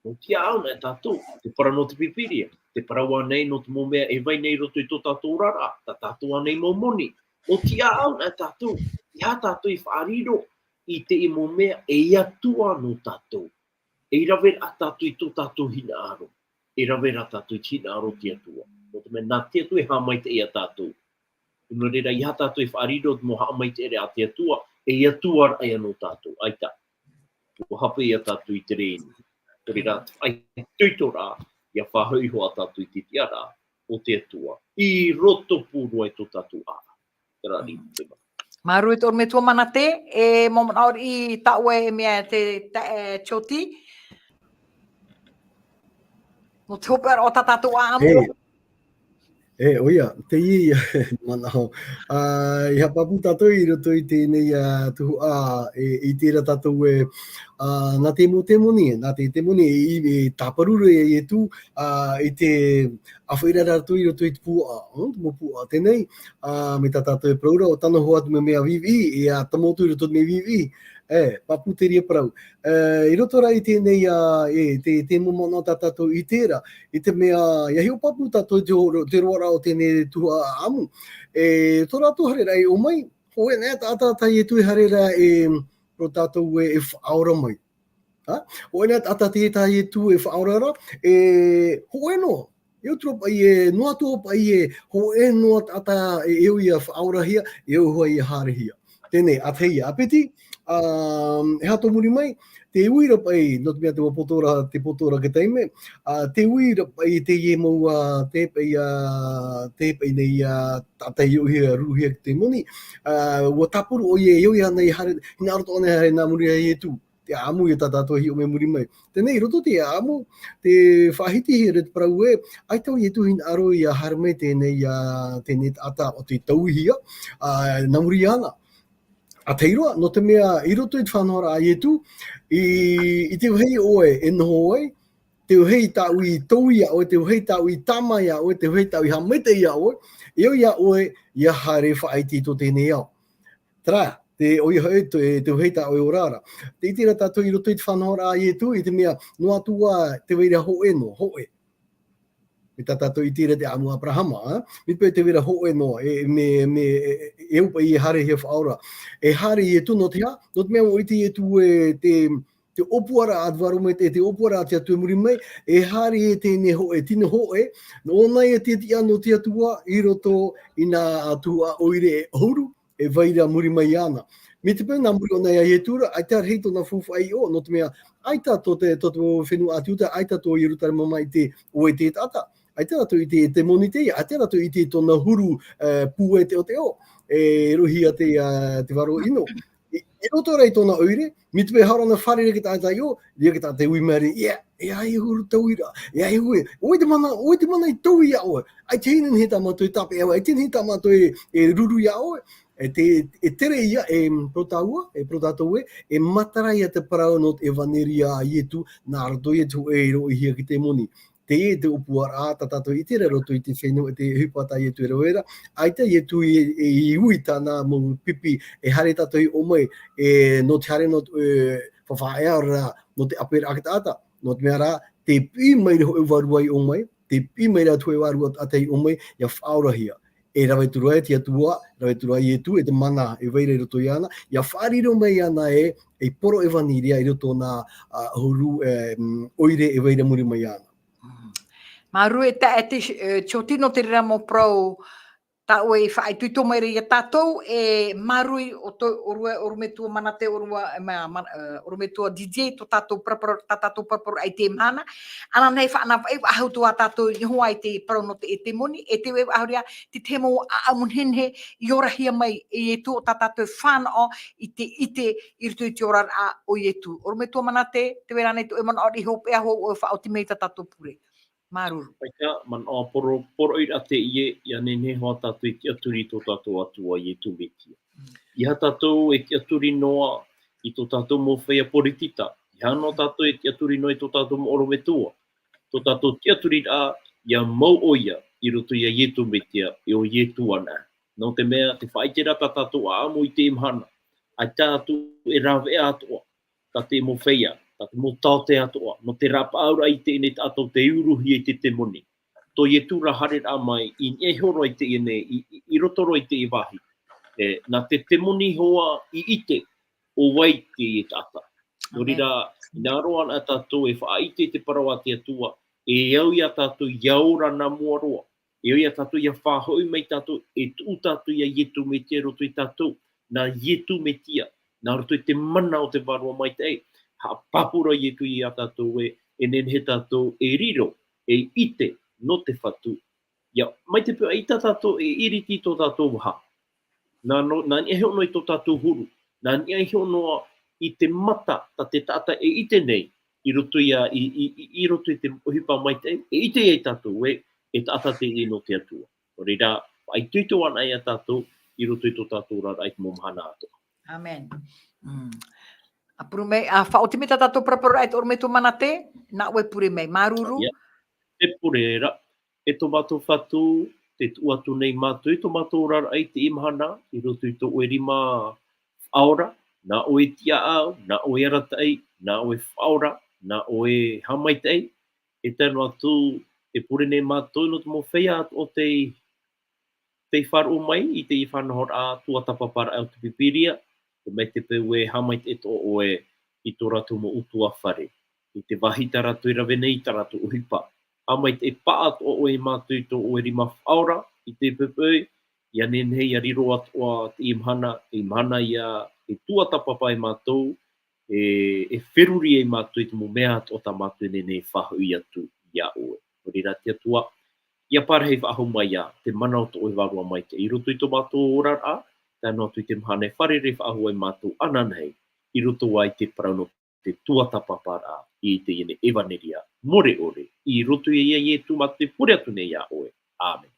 mau tīaʻau na tātou, te parau nō te Pīpīria, te parau ānei nō te mau mea e vai nei i roto i tō tātou oraraʻa, tā tātou ānei mau moni, mau tīaʻau na tātou, e aha tātou i faʻariro i teie mau mea e Atua nō tātou. E rave ra tātou i tō tātou hinaʻaro. E rave ra tātou i te hinaʻaro o te Atua. Nō te mea, nā te Atua e haʻamaitaʻi ia tātou. Nō reira, e aha tātou e faʻariro i te mau haʻamaitaʻiraʻa a te Atua, e Atua ra ia nō tātou. ʻAita. ʻUa hape ia tātou i te reira. Nō reira, ʻaita i tō rā, ʻia faʻahoʻi hoʻi tātou i te tiʻaraʻa o te Atua. I roto pū roa i tō tātou ʻāʻau. Terā ia te mea. Māuruuru e te ʻorometua Manate, e mau manaʻo riʻi tā ʻoe e mea te, te, e, Tioti. Nō te hopeʻa o tā tātou ʻāʻamu. E, e, ʻoia, teie ia manaʻo. Ā, i haʻapāpū tātou i roto i teie nei, ā, tuhaʻa, e, i terā tātou e, ā, nā te mau temoni, nā te temoni, i, i tāparu ra ia Ietu, ā, i te ʻāfaʻi ra rātou i roto i te puaʻa, hm, te mau puaʻa. Teie nei, ā, mai tā tātou e parau ra, ʻo tano hoʻi te mau mea viʻiviʻi, e, ā, tano atu i roto i te mea viʻiviʻi, E, pāpū te reira parau. E, i roto rā i teie nei, ā, e, te, te mau manaʻo tā tātou i ʻite ra, i te mea, ʻia hiʻo pāpū tātou i te ro-, te roaraʻa o teie nei tuhaʻa ʻāʻamu. E, tō rātou haereraʻa i ʻō mai, hōʻē anaʻe taʻata tā Ietu e haere ra e, parau tātou ē, e faʻaora mai. Ha? Hōʻē anaʻe taʻata tā Ietu e faʻaora ra, e, hōʻē noa. E ʻaita rā paʻi ē, noa atu paʻi ē, hōʻē noa taʻata e, e au ʻia faʻaorahia, e au hoʻi ʻia haerehia. Teie nei, ʻa tahi ā, ʻa Piti, ā, e aha tō muri mai, tē ui ra paʻi, nō te mea te poto ra, te poto ra i te taime, ā, tē ui ra paʻi teie mau, ā, tē paʻi, ā, tē paʻi nei, ā, taʻata i ʻōhia, ruruhia i te temoni, ā, ʻua tāparu ʻoia, e au ʻia haere, hinaʻaro atoʻa ʻoia e haere nā muri iā Ietu. Te ʻāʻamu ïa tā tātou e hiʻo mai i muri mai. Teie nei, i roto i te ʻāʻamu, tē faʻahitihia ra te parau ē, ʻaita ʻo Ietu e hinaʻaro ʻia haere mai teie nei, ā, teie nei taʻata ʻo tē tauihia, ā, nā muri iāna. ʻA tahi roa, nō te mea, i roto i te faʻanahoraʻa a Ietu, i, i te vāhi ʻoe e noho ai, te vāhi tāʻu i tauihaʻa iā ʻoe, te vāhi tāʻu i tāmā iā ʻoe, te vāhi tāʻu i haʻamaitaʻi iā ʻoe, e au iā ʻoe ʻia haere faʻaʻite i tō teie nei ao. Terā, te, ʻoia hoʻi, te, te vāhi tā ʻoe e ora ra. Tē ʻite ra tātou i roto i te faʻanahoraʻa a Ietu, i te mea, noa atu ā, tē vai ra hōʻē noa, hōʻē. Mai tā tātou i ʻite ra te ʻāʻamu a ʻAperahama, ā? Mai te peu tē vai ra hōʻē noa, e, mea, mea, e, e, e au paʻi e haere ʻia faʻaora. E haere Ietu nō te aha, nō te mea ʻua ʻite Ietu ē te, te ʻōpuaraʻa a te Vārua Maitaʻi, te ʻōpuaraʻa a te Atua i muri mai, e haere ïa teie nei hōʻē, tino hōʻē, nō ʻōna ïa te tiʻa nō te Atua i roto i nā tuhaʻa ʻoire e ʻahuru, e vai ra i muri mai iāna. Mai te peu nā muri ʻōna iā Ietu ra, ʻaita rahi tōna faufaʻa i ʻō, nō te mea, ʻaita tō te, tō te fenua ʻĀtiuta, ʻaita tō Ierutarema maitaʻi, ʻo te taʻata. ʻAita rātou i ʻite e temoni teie, ʻaita rātou i ʻite tōna huru, e, pūai teʻoteʻo, e roʻohia te, ā, te vārua ʻino. I, i roto rā i tōna ʻoire, mai te peu e haere ʻōna e fārerei i te taʻata i ʻō, ʻia, te taʻata e ui mai ra, ʻia, e aha e huru tauiraʻa, e aha e huru, ʻoia te mana, ʻoia te mana i taui iā ʻoe. ʻAita e nehenehe tā mātou e tāpeʻa, ʻaita e nehenehe tā mātou e, e ruru iā ʻoe. E te, e tere ïa, e, parau tāua, e, parau tātou ē, e matara ïa te parau nō te ʻevaneria a Ietu, nā roto i te hōʻē e roʻohia e te temoni. Teie te ʻōpuaraʻa tā tātou i ʻite ra i roto i te fenua, te ʻohipa tā Ietu e rave ra. ʻAita Ietu i, e, i ui i tāna mau pipi, e haere tātou i ʻō mai, e, nō te haere, nō te, e, faʻaʻearaʻa, nō te ʻāperaʻa a te taʻata. Nō te mea rā, tē piʻi mai ra hōʻē vārua i ʻō mai, tē piʻi mai ra te hōʻē vārua taʻata i ʻō mai, ʻia faʻaorahia. E rave atu ra e te Atua, rave atu ra Ietu, e te mana e vai ra i roto iāna, ʻia faʻariro mai iāna ē, ei poro ʻevaneria i roto i nā, ā, huru, e, mm, ʻoire e vai ra i muri mai iāna. Mm. Māuruuru e taeaʻe, e, Tioti nō te reira mau parau tā ʻoe i faʻaitoito mai ra iā tātou, e māuruuru i tō, ʻōrua, ʻōrua metua Manate, ʻōrua, e, ma-, ma-, e, ʻōrua metua Didier, tō tātou parapara, tā tātou paraparauraʻa i teie mahana. Ananahi faʻanahonahoraʻa, faʻahou atu ā tātou i niʻa i te parau nō te, e temoni, e te vaiiho ā, te tahi mau ʻāʻamu nehenehe i orahia mai e Ietu, tā tātou e fānaʻo i te ʻite i roto i te oraraʻa o Ietu. ʻŌrua metua Manate, tē vai ra ānei tō ʻoe manaʻo i hopeʻa, ʻua faʻaoti mai tā tātou pure. Māuruuru. ʻAita, manaʻo poro-, poroʻi ra teie, ʻia nehenehe hoʻi tātou e tiʻaturi i tō tātou Atua Ietu Metia. Mm. ʻEiaha tātou e tiʻaturi noa i tō tātou mau feiā poritita. ʻEiaha noa tātou e tiʻaturi noa i tō tātou mau ʻorometua. Tō tātou tiʻaturiraʻa, ʻia mau ʻoia i roto iā Ietu Metia, e ʻo Ietu anaʻe. Nō te mea, tē faʻaʻite ra tā tātou ʻāʻamu i teie mahana, ʻaita atu e rāveʻa atoʻa, tā te mau feiā, tā te mau taote atoʻa, nō te rapaʻauraʻa i teie nei taʻata ʻo tē uruhia i te temoni. Tō Ietu ra haereraʻa mai, i niʻa iho roa i teie nei, i, i, i roto roa i teie vāhi. E, nā te temoni hoʻi i ʻite, ʻo vai teie taʻata. Nō reira, ʻāmene, hinaʻaro anaʻe tātou e faʻaʻite i te parau a te Atua, e au iā tātou ʻia ora nā mua roa, e au iā tātou ʻia faʻahoʻi mai tātou, e tuʻu tātou iā Ietu Metia i roto iā tātou, nā Ietu Metia, nā roto i te mana o te Vārua Maitaʻi, haʻapāpū ra Ietu iā tātou ē, e nehenehe tātou e riro, e ʻite, nō te Fatu. ʻIa, mai te peu ʻaita tātou e iriti i tō tātou vaha. Nā, nō, nā niʻa iho noa i tō tātou huru, nā niʻa iho noa i te mata, tā te taʻata e ʻite nei, i roto iā, i, i, i, i roto i te ʻohipa maitaʻi, e ʻite ai tātou ē, e taʻata teie nō te Atua. Nō reira, faʻaitoito anaʻe iā tātou, i roto i tō tātou oraraʻa i te mau mahana atoʻa. ʻĀmene. Mm. ʻA pure mai, ʻa faʻaoti mai tā tātou paraparauraʻa e te ʻorometua Manate, nā ʻoe e pure mai. Māuruuru. ʻIa, e pure ra, e tō mātou Fatu, tē tuʻu atu nei mātou i tō mātou oraraʻa i teie mahana, i roto i tō ʻoe rima faʻaora, Nā ʻoe e tiʻaʻau, nā ʻoe e arataʻi, nā ʻoe e faʻaora, nā ʻoe e haʻamaitaʻi, e tae noa atu e pure nei mātou nō te mau feiā o te tei faʻaroʻo mai i te fānaʻoraʻa tuatāpaparaʻa o te Pīpīria, e mai te peu e haʻamaitaʻi atoʻa ʻoe i tō rātou mau ʻutuāfare, i te vāhi tā rātou e rave nei i tā rātou ʻohipa. Haʻamaitaʻi paʻatoʻa ʻoe iā mātou i tō ʻoe rima faʻaora, i te poʻipoʻi, ʻia nehenehe ʻia riro atoʻa teie mahana, teie mahana ʻia, e tuatāpapa iā mātou, e, e feruri ai mātou i te mau mea atoʻa tā mātou e nehenehe e faʻahoʻi atu iā ʻoe. Nō reira te Atua, ʻia parahi faʻahou mai ā te mana o tō ʻoe Vārua Maitaʻi i roto i tō mātou oraraʻa, tae noa atu i te mahana e fārerei faʻahou ai mātou ananahi, i roto ā i te parau nō te tuatāpaparaʻa i teie nei ʻevaneria mure ʻore, i roto iā Ietu mātou e pure atu nei iā ʻoe. ʻĀmene.